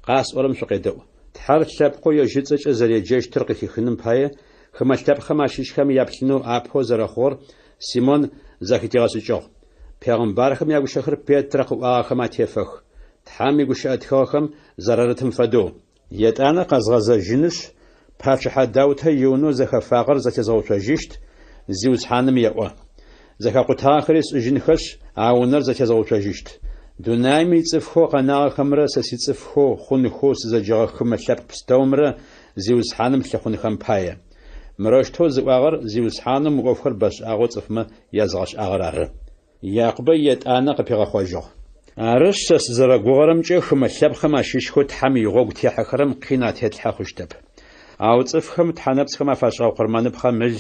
къасӏорэм шъукъедэӏу. Тхьэр лъэпкъэу ежь ыцӏэкӏэ зэреджэщтыр къыхихыным пае, хымэ лъэпкъхэм ащыщхэм яплъынэу апэу зэрэхъугъэр Симон зэхытигъэшӏыкӏыгъ. Пегъымбархэм ягущыӏэхэр Петрэ къыӏуагъэхэм атефэх, Тхьэм игущыӏэ тхыгъэхэм зэрарытым фэдэу. Етӏанэ къэзгъэзэжьынышъ, пачъыхьэ Даутэ иунэу зэхэфагъэр зэтезгъэуцожьыщт, Зиусхьаным еӏо. Зэхэкъутагъэхэри сшӏыжьынхэшъ, а унэр зэтезгъэуцожьыщт. Дунаим ицӏыфхэу къэнагъэхэмрэ сэ сицӏыфхэу хъунхэу сызэджэгъэ хымэ лъэпкъ пстэумрэ Зиусхьаным лъыхъунхэм пае. Мырэущтэу зыӏуагъэр Зиусхьанэу мы ӏофхэр бэшӏагъэу цӏыфмэ языгъэшӏагъэр ары. Якъубэ етӏанэ къыпигъэхъожьыгъ. Арышъ, сэ сызэрэгугъэрэмкӏэ, хымэ лъэпкъхэм ащыщхэу Тхьэм игъогу техьэхэрэм къин атетлъхьэ хъущтэп. Ау цӏыфхэм тхьэ нэпцӏхэм афашӏыгъэ къурмэныпхъэм ыл,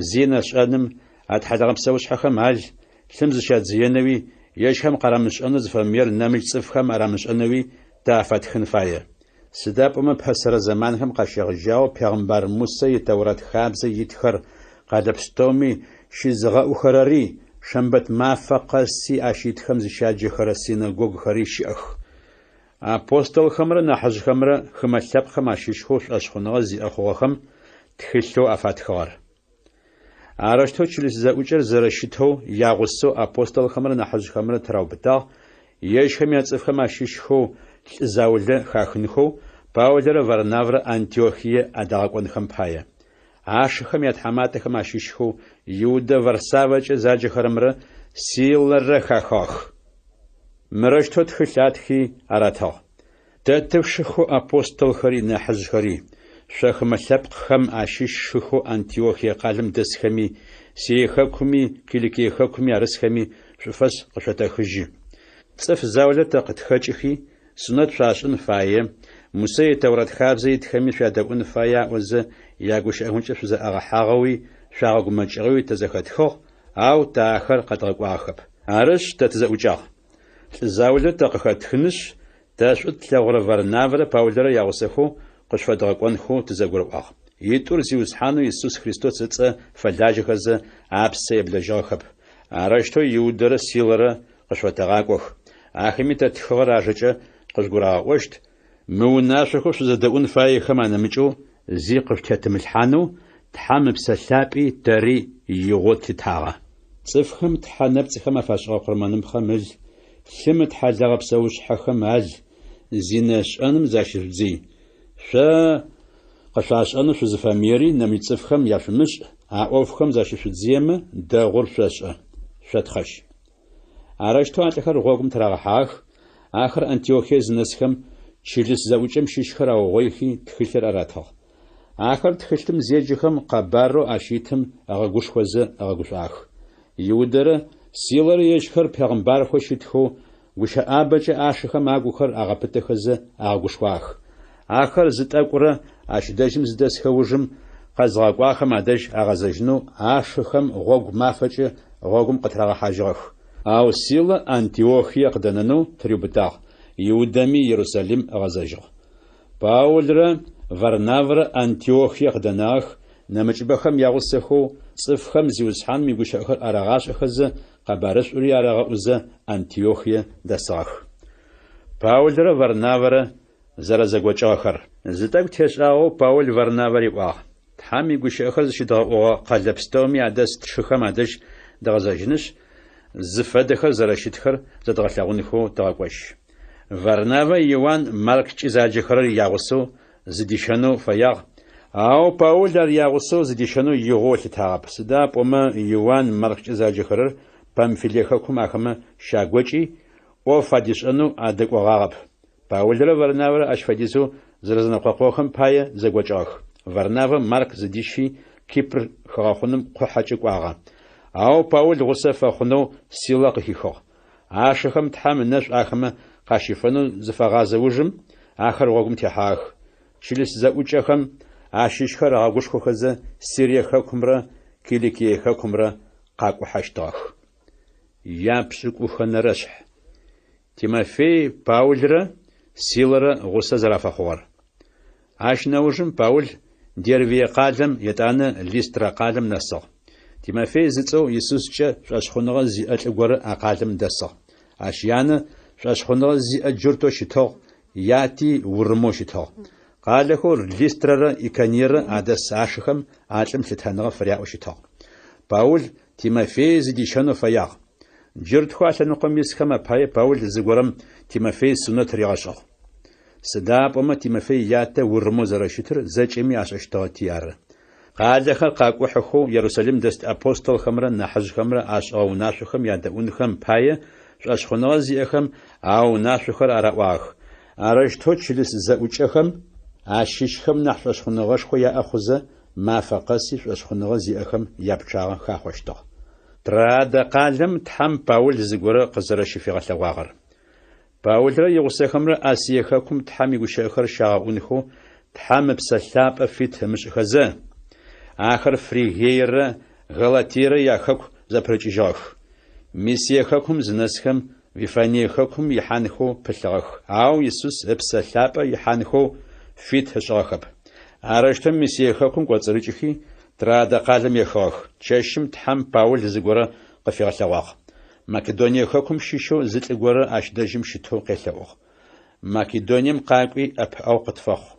зинэ шӏэным, атхьалэгъэ псэушъхьэхэм ал, лъым зыщадзыенэуи, ежьхэм къарамышӏэнэу зыфэмыер нэмыкӏ цӏыфхэм арамышӏэнэуи тэ афэтхын фае. Сыда пӏомэ пэсэрэ зэманхэм къащегъэжьагъэу пегъымбар Мусэ и Тэурат хабзэ итхэр къэлэ пстэуми щызыгъэӏухэрэри, шэмбэт мафэ къэси ащ итхэм зыщяджэхэрэ синэгогухэри щыӏэх. Апостолхэмрэ нахьыжъхэмрэ хымэ лъэпкъхэм ащыщхэу шӏошъхъуныгъэ зиӏэ хъугъэхэм тхылъэу афатхыгъэр. Арэущтэу чылыс зэӏукӏэр зэрэщытэу ягъусэу апостолхэмрэ нахьыжъхэмрэ тыраубытагъ, ежьхэм яцӏыфхэм ащыщхэу лӏы заулэ хахынхэу, Паулрэ Варнаврэ Антиохие адагъэкӏонхэм пае. Ашыхэм ятхьаматэхэм ащыщхэу Иудэ Варсавэкӏэ заджэхэрэмрэ Силэрэ хахыгъэх. Мырэущтэу тхылъ атхи аратыгъ. Тэ тшыхэу апостолхэри нахьыжъхэри, шъо хымэ лъэпкъхэм ащыщ шыхэу Антиохие къалэм дэсхэми, Сирие хэкуми, Киликие хэкуми арысхэми шӏуфэс къышъотэхыжьы. Цӏыф заулэ тэ къытхэкӏыхи, сунэт шъуашӏын фае, Мусэ и Тэурат хабзэ итхэми шъуядэӏун фае аӏозэ, ягущыӏэхэмкӏэ шъузэӏагъэхьагъэуи шъуагъэгумэкӏыгъэуи тэ зэхэтхыгъ, ау тэ ахэр къэдгъэкӏуагъэхэп. Арышъ, тэ тызэӏукӏагъ. Лӏы заулэ тэ къыхэтхынышъ, тэ шӏу тлъэгъурэ Варнавэрэ Паулрэ ягъусэхэу къышъуфэдгъэкӏонхэу тызэгурыӏуагъ. Итӏур Зиусхьанэу Исус Христос ыцӏэ фэлажьэхэзэ, апсэ еблэжьыгъэхэп. Арэущтэу Иудэрэ Силэрэ къышъуфэтэгъакӏох. Ахэми тэ ттхыгъэр ажэкӏэ къыжъугурагъэӏощт, мы унашъохэу шъузэдэӏун фаехэм анэмыкӏэу зи къышъутетымылъхьанэу Тхьэм Ыпсэ Лъапӏи тэри игъоу тлъытагъэ. Цӏыфхэм тхьэ нэпцӏхэм афашӏыгъэ къурмэныпхъэм ыл, лъым ытхьалэгъэ псэушъхьэхэм ал, зинэ шӏэным защыжъудзый. Шъо къышъуашӏэнэу шъузыфэмыери нэмыкӏ цӏыфхэм яшъумышӏ, а ӏофхэм защышъудзыемэ, дэгъур шъошӏэ. Шъотхъэжь. Арэущтэу а лӏыхэр гъогум тырагъэхьагъэх, ахэр Антиохие зынэсхэм, чылыс зэӏукӏэм щыщхэр аугъоихи, тхылъыр аратыгъ. Ахэр тхылъым зеджэхэм, къэбарэу ащ итым ыгъэгушхозэ ыгъэгушӏуагъэх. Иудэрэ Силэрэ ежьхэр пегъымбархэу щытхэу, гущыӏабэкӏэ ашыхэм агухэр агъэпытэхэзэ агъэгушхуагъэх. Ахэр зы тӏэкӏурэ ащ дэжьым зыдэсхэ ужым, къэзыгъэкӏуагъэхэм адэжь агъэзэжьынэу ашыхэм гъогу мафэкӏэ гъогум къытырагъэхьажьыгъэх. Ау Силэ Антиохие къыдэнэнэу тыриубытагъ, Иудэми Ерусалим ыгъэзэжьыгъ. Паулрэ Варнавэрэ Антиохие къыдэнагъэх, нэмыкӏыбэхэм ягъусэхэу, цӏыфхэм Зиусхьаным игущыӏэхэр арагъашӏэхэзэ, къэбарышӏури арагъэӏузэ Антиохие дэсыгъэх. Паулрэ Варнавэрэ зэрэзэгокӏыгъэхэр. Зы тӏэкӏу тешӏагъэу Паул Варнавэ риӏуагъ, Тхьэм игущыӏэхэр зыщыдгъэӏугъэ къэлэ пстэуми адэс тшыхэм адэжь дгъэзэжьынышъ, зыфэдэхэр зэрэщытхэр зэдгъэлъэгъунхэу тыгъэкӏожь. Варнавэ Иуан Марккӏи заджэхэрэр ягъусэу зыдищэнэу фэягъ, ау Паул ар ягъусэу зыдищэнэу игъоу ылъытагъэп, сыда пӏомэ Иуан Марккӏэ заджэхэрэр Памфилие хэкум ахэмэ щагокӏи, ӏоф адишӏэнэу адэкӏогъагъэп. Паулрэ Варнавэрэ ащ фэдизэу зэрэзэнэкъокъугъэхэм пае зэгокӏыгъэх. Варнавэ Марк зыдищи, Кипр хыгъэхъуным къухьэкӏэ кӏуагъэ. Ау Паул гъусэ фэхъунэу Силэ къыхихыгъ. Ашыхэм Тхьэм ынэшӏу ахэмэ къащифэнэу зыфагъазэ ужым, ахэр гъогум техьагъэх. Чылыс зэӏукӏэхэм ащыщхэр агъэгушхохэзэ Сирие хэкумрэ Киликие хэкумрэ къакӏухьэщтыгъэх. Япшӏыкӏухэнэрэшъхь. Тимофей Паулрэ Силэрэ гъусэ зэрафэхъугъэр. Ащ нэужым Паул Дервие къалэм, етӏанэ Листрэ къалэм нэсыгъ. Тимофей зыцӏэу Исускӏэ шӏошъхъуныгъэ зиӏэ лӏы горэ а къалэм дэсыгъ. Ащ янэ шӏошъхъуныгъэ зиӏэ джуртэу щытыгъ, яти урымэу щытыгъ. Къалэхэу Листрэрэ Икониерэ адэс ашыхэм а лӏым лъытэныгъэ фыряӏэу щытыгъ. Паул Тимофей зыдищэнэу фэягъ. Джуртхэу а лъэныкъом исхэм апае Паул зыгорэм Тимофей сунэт ригъэшӏыгъ. Сыда пӏомэ Тимофей ятэ урымэу зэрэщытыр зэкӏэми ашӏэщтыгъэти ары. Къалэхэр къакӏухьэхэу Ерусалим дэст апостолхэмрэ нахьыжъхэмрэ ашӏыгъэ унашъохэм ядэӏунхэм пае шӏошъхъуныгъэ зиӏэхэм а унашъохэр араӏуагъэх. Арэущтэу чылыс зэӏукӏэхэм ащыщхэм нахь шӏошъхъуныгъэшхо яӏэ хъузэ, мафэ къэси шӏошъхъуныгъэ зиӏэхэм япчъагъэ хахъощтыгъ. Троадэ къалэм Тхьэм Паул зыгорэ къызэрэщыфигъэлъэгъуагъэр. Паулрэ игъусэхэмрэ Асие хэкум Тхьэм игущыӏэхэр щагъэӏунхэу Тхьэм Ыпсэ Лъапӏэ фит ымышӏыхэзэ, ахэр Фригиерэ Галатиерэ яхэку зэпырыкӏыжьыгъэх. Мисие хэкум зынэсхэм, Вифание хэкум ихьанхэу пылъыгъэх, ау Исус Ыпсэ Лъапӏэ ихьанхэу фит ышӏыгъэхэп. Арэущтэу Мисие хэкум кӏоцӏырыкӏыхи, Троадэ къалэм ехыгъэх. Чэщым Тхьэм Паул зыгорэ къыфигъэлъэгъуагъ. Македоние хэкум щыщэу зы лӏы горэ ащ дэжьым щытэу къелъэӏугъ. Македонием къакӏуи, ӏэпыӏэгъу къытфэхъу.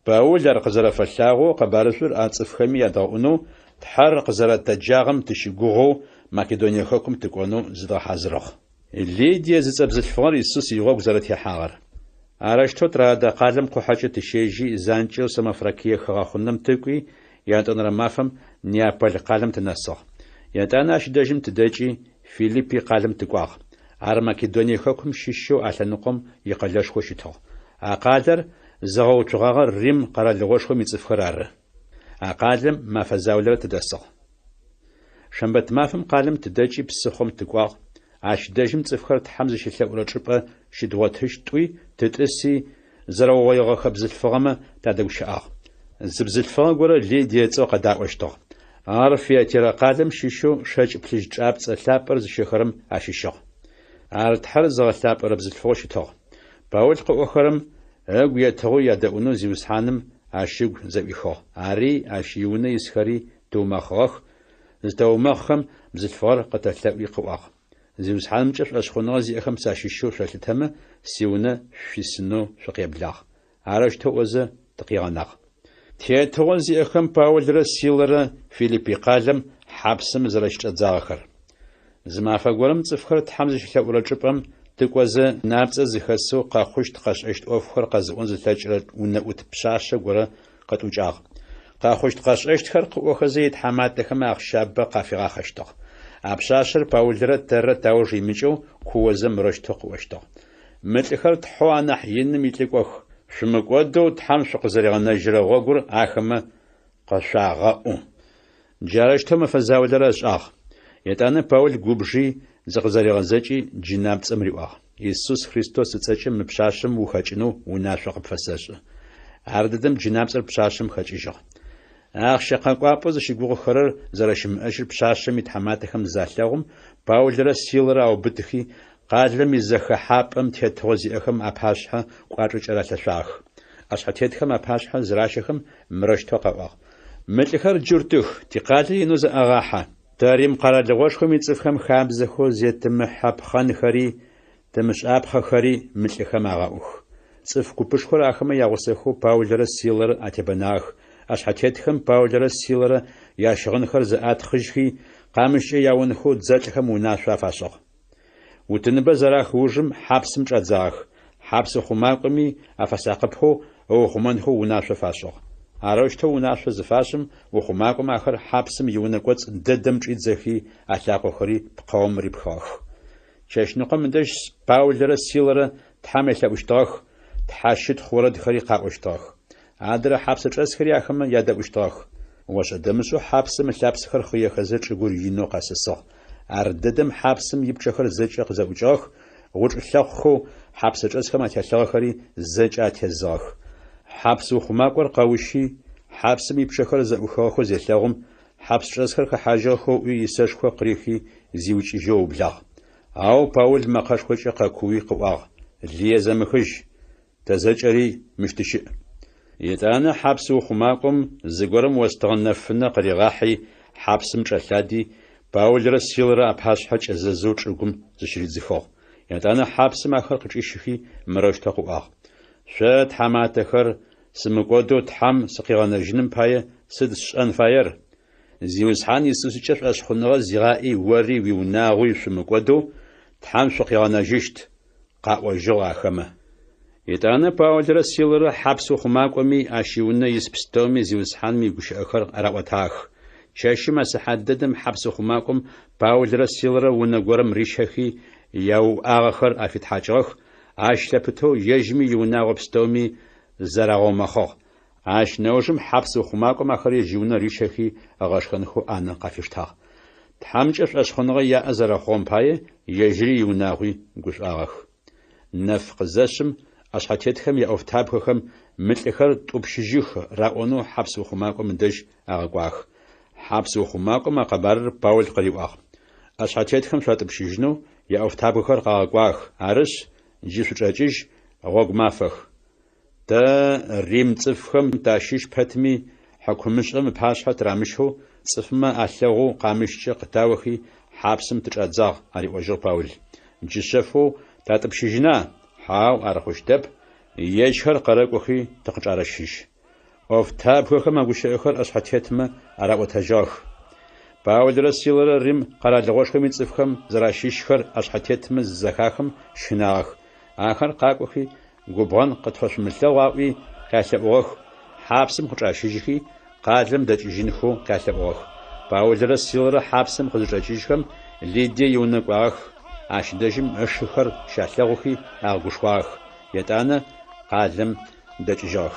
Паул ар къызэрэфэлъагъоу къэбарышӏур а цӏыфхэми ядгъэӏунэу, Тхьэр къызэрэтэджагъэм тыщыгугъэу Македоние хэкум тыкӏонэу зыдгъэхьазырыгъ. Лидие зыцӏэ бзылъфыгъэр Исус игъогу зэрэтехьагъэр. Арэущтэу Троадэ къалэм къухьэкӏэ тыщежьи, занкӏэу Самофракие хыгъэхъунэм тыкӏуи, ятӏонэрэ мафэм Неаполь къалэм тынэсыгъ. Етӏанэ ащ дэжьым тыдэкӏи, Филиппи къалэм тыкӏуагъ. Ар Македоние хэкум щыщэу а лъэныкъом икъэлэшхоу щытыгъ. А къалэр зыгъэуцугъагъэр Рим къэралыгъошхом ицӏыфхэр ары. А къалэм мэфэ заулэрэ тыдэсыгъ. Шэмбэт мафэм къалэм тыдэкӏи псыхъом тыкӏуагъ, ащ дэжьым цӏыфхэр Тхьэм зыщелъэӏурэ чӏыпӏэ щыдгъотыщт тӏуи, тытӏыси, зэрэугъоигъэхэ бзылъфыгъэмэ тадэгущыӏагъ. Зы бзылъфыгъэ горэ Лидие ыцӏэу къэдаӏощтыгъ. Ар Фиатирэ къалэм щыщэу шэкӏ плъыжь чӏапцӏэ лъапӏэр зыщэхэрэм ащыщыгъ. Ар Тхьэр зыгъэлъапӏэрэ бзылъфыгъэу щытыгъ. Паул къыӏохэрэм ыгу етыгъэу ядэӏунэу Зиусхьаным ащ ыгу зэӏуихыгъ. Ари ащ иунэ исхэри тыумэхъыгъэх, зытэумэхъхэм бзылъфыгъэр къытэлъэӏуи къыӏуагъ. Зиусхьанымкӏэ шӏошъхъуныгъэ зиӏэхэм сащыщэу шъолъытэмэ, сиунэ шъуисынэу шъукъеблагъ. Арэущтэу ыӏозэ, тыкъигъэнагъ. Тетыгъо зиӏэхэм Паулрэ Силэрэ Филиппи къалэм хьапсым зэрэщычӏадзагъэхэр. Зы мафэ горэм цӏыфхэр Тхьэм зыщелъэӏурэ чӏыпӏэм тыкӏозэ, джынапцӏэ зыхэсэу къэхъущт-къэшӏэщт ӏофхэр къэзыӏон зылъэкӏырэ унэӏут пшъашъэ горэ къытӏукӏагъ. Къэхъущт-къэшӏэщтхэр къыӏохэзэ итхьаматэхэм ахъщабэ къафигъахъэщтыгъ. А пшъашъэр Паулрэ тэррэ тауж имыкӏэу куозэ мырэущтэу къыӏощтыгъ. Мы лӏыхэр Тхьэу анахь иным илӏыкӏох, шъумыкӏодэу Тхьэм шъукъызэригъэнэжьырэ гъогур ахэмэ къышъуагъэӏу. Джарэущтэу мэфэ заулэрэ ышӏагъ. Етӏанэ Паул губжи, зыкъызэригъэзэкӏи, джынапцӏэм риӏуагъ, Исус Христос ыцӏэкӏэ мы пшъашъэм ухэкӏынэу унашъо къыпфэсэшӏы. Ардэдэм джынапцӏэр пшъашъэм хэкӏыжьыгъ. Ахъщэ къэкӏуапӏэу зыщыгугъыхэрэр зэрэщымыӏэжьыр пшъашъэм итхьаматэхэм залъэгъум, Паулрэ Силэрэ аубытыхи, къалэм изэхэхьапӏэм тетыгъо зиӏэхэм апашъхьэ кӏуачӏэкӏэ ралъэшъуагъэх. ӏэшъхьэтетхэм апашъхьэ зыращэхэм мырэущтэу къаӏуагъ, Мы лӏыхэр джуртых, тикъалэ инэу зэӏагъахьэ. Тэ Рим къэралыгъошхом ицӏыфхэм хабзэхэу зетымыхьэпхъэнхэри тымышӏапхъэхэри мы лӏыхэм агъэӏух. Цӏыф купышхор ахэмэ ягъусэхэу Паулрэ Силэрэ атебэнагъэх. ӏэшъхьэтетхэм Паулрэ Силэрэ ящыгъынхэр зэӏатхъыжьхи, къамыщкӏэ яонхэу дзэлӏхэм унашъо афашӏыгъ. Утыныбэ зэрах ужым хьапсым чӏадзагъэх, хьапс ухъумакӏоми афэсакъыпэу ыухъумэнхэу унашъо фашӏыгъ. Арэущтэу унашъо зыфашӏым, ухъумакӏом ахэр хьапсым иунэ кӏоцӏ дэдэм чӏидзэхи, алъакъохэри пкъэум рипхыгъэх. Чэщныкъом ыдэжь Паулрэ Силэрэ Тхьэм елъэӏущтыгъэх, тхьэщытхъу орэдхэри къаӏощтыгъэх. Адрэ хьапсэчӏэсхэри ахэмэ ядэӏущтыгъэх. Ошӏэ-дэмышӏэу хьапсым ылъапсэхэр хъыехэзэ чӏыгур инэу къэсысыгъ. Ардэдэм хьапсым ипчъэхэр зэкӏэ къызэӏукӏыгъэх, гъучӏ лъэхъухэу хьапсэчӏэсхэм ателъыгъэхэри зэкӏэ атезыгъэх. Хьапс ухъумакӏор къэущи, хьапсым ипчъэхэр зэӏухыгъэхэу зелъэгъум, хьапсчӏэсхэр хэхьажьыгъэхэу ыӏуи исэшхо къырихи зиукӏыжьэу ыублагъ. Ау Паул мэкъэшхокӏэ къэкууи къыӏуагъ, Лые зэмыхыжь! Тэ зэкӏэри мыщ тыщыӏ. Етӏанэ хьапс ухъумакӏом зыгорэм остыгъэ нэфынэ къыригъахьи, хьапсым чӏэлъади, Паулрэ Силэрэ апашъхьэ кӏэзэзэу чӏыгум зыщыридзыхыгъ. Етӏанэ хьапсым ахэр къычӏищыхи, мырэущтэу къыӏуагъ, Шъо, тхьаматэхэр, сымыкӏодэу Тхьэм сыкъигъэнэжьыным пае сыд сшӏэн фаер? Зиусхьан Исускӏэ шӏошъхъуныгъэ зигъаӏи ори уиунагъуи шъумыкӏодэу Тхьэм шъукъигъэнэжьыщт, къаӏожьыгъ ахэмэ. Етӏанэ Паулрэ Силэрэ хьапс ухъумакӏоми ащ иунэ ис пстэуми Зиусхьаным игущыӏэхэр араӏотагъэх. Чэщым а сыхьат дэдэм хьапс ухъумакӏом Паулрэ Силэрэ унэ горэм рищэхи, яуӏагъэхэр афитхьакӏыгъэх, ащ лъэпытэу ежьми иунагъо пстэуми зарагъэумэхъыгъ. Ащ нэужым хьапс ухъумакӏом ахэр ежь иунэ рищэхи ыгъэшхэнхэу ӏанэ къафиштагъ. Тхьэмкӏэ шӏошъхъуныгъэ яӏэ зэрэхъугъэм пае ежьыри иунагъуи гушӏуагъэх. Нэф къызэшъым, ӏэшъхьэтетхэм яӏофтабгэхэм мы лӏыхэр тӏупщыжьых раӏонэу хьапс ухъумакӏом ыдэжь агъэкӏуагъэх. Хьапс ухъумакӏом а къэбарыр Паул къыриӏуагъ. ӏэшъхьэтетхэм шъуатӏупщыжьынэу яӏофтабгэхэр къагъэкӏуагъэх, арышъ, джы шъучӏэкӏыжь, гъогу мафэх. Тэ, рим цӏыфхэм тащыщ пэтми, хьыкумышӏэм ыпашъхьэ тырамыщэу, цӏыфмэ алъэгъоу къамыщкӏэ къытаохи, хьапсым тычӏадзагъ, ариӏожьыгъ Паул. Джы шъэфэу татӏупщыжьына? Хьау, ар хъущтэп, ежьхэр къэрэкӏохи тыкъычӏарэщыжь. ӏофтабгэхэм а гущыӏэхэр ӏэшъхьэтетмэ араӏотэжьыгъэх. Паулрэ Силэрэ Рим къэралыгъошхом ицӏыфхэм зэращыщхэр ӏэшъхьэтетмэ зызэхахым щынагъэх. Ахэр къакӏохи, Губгъэн къытфэшъумылъэгъу аӏуи къялъэӏугъэх, хьапсым къычӏащыжьхи, къалэм дэкӏыжьынхэу къялъэӏугъэх. Паулрэ Силэрэ хьапсым къызычӏэкӏыжьхэм, Лидие иунэ кӏуагъэх, ащ дэжьым ышыхэр щалъэгъухи агъэгушхуагъэх, етӏанэ къалэм дэкӏыжьыгъэх.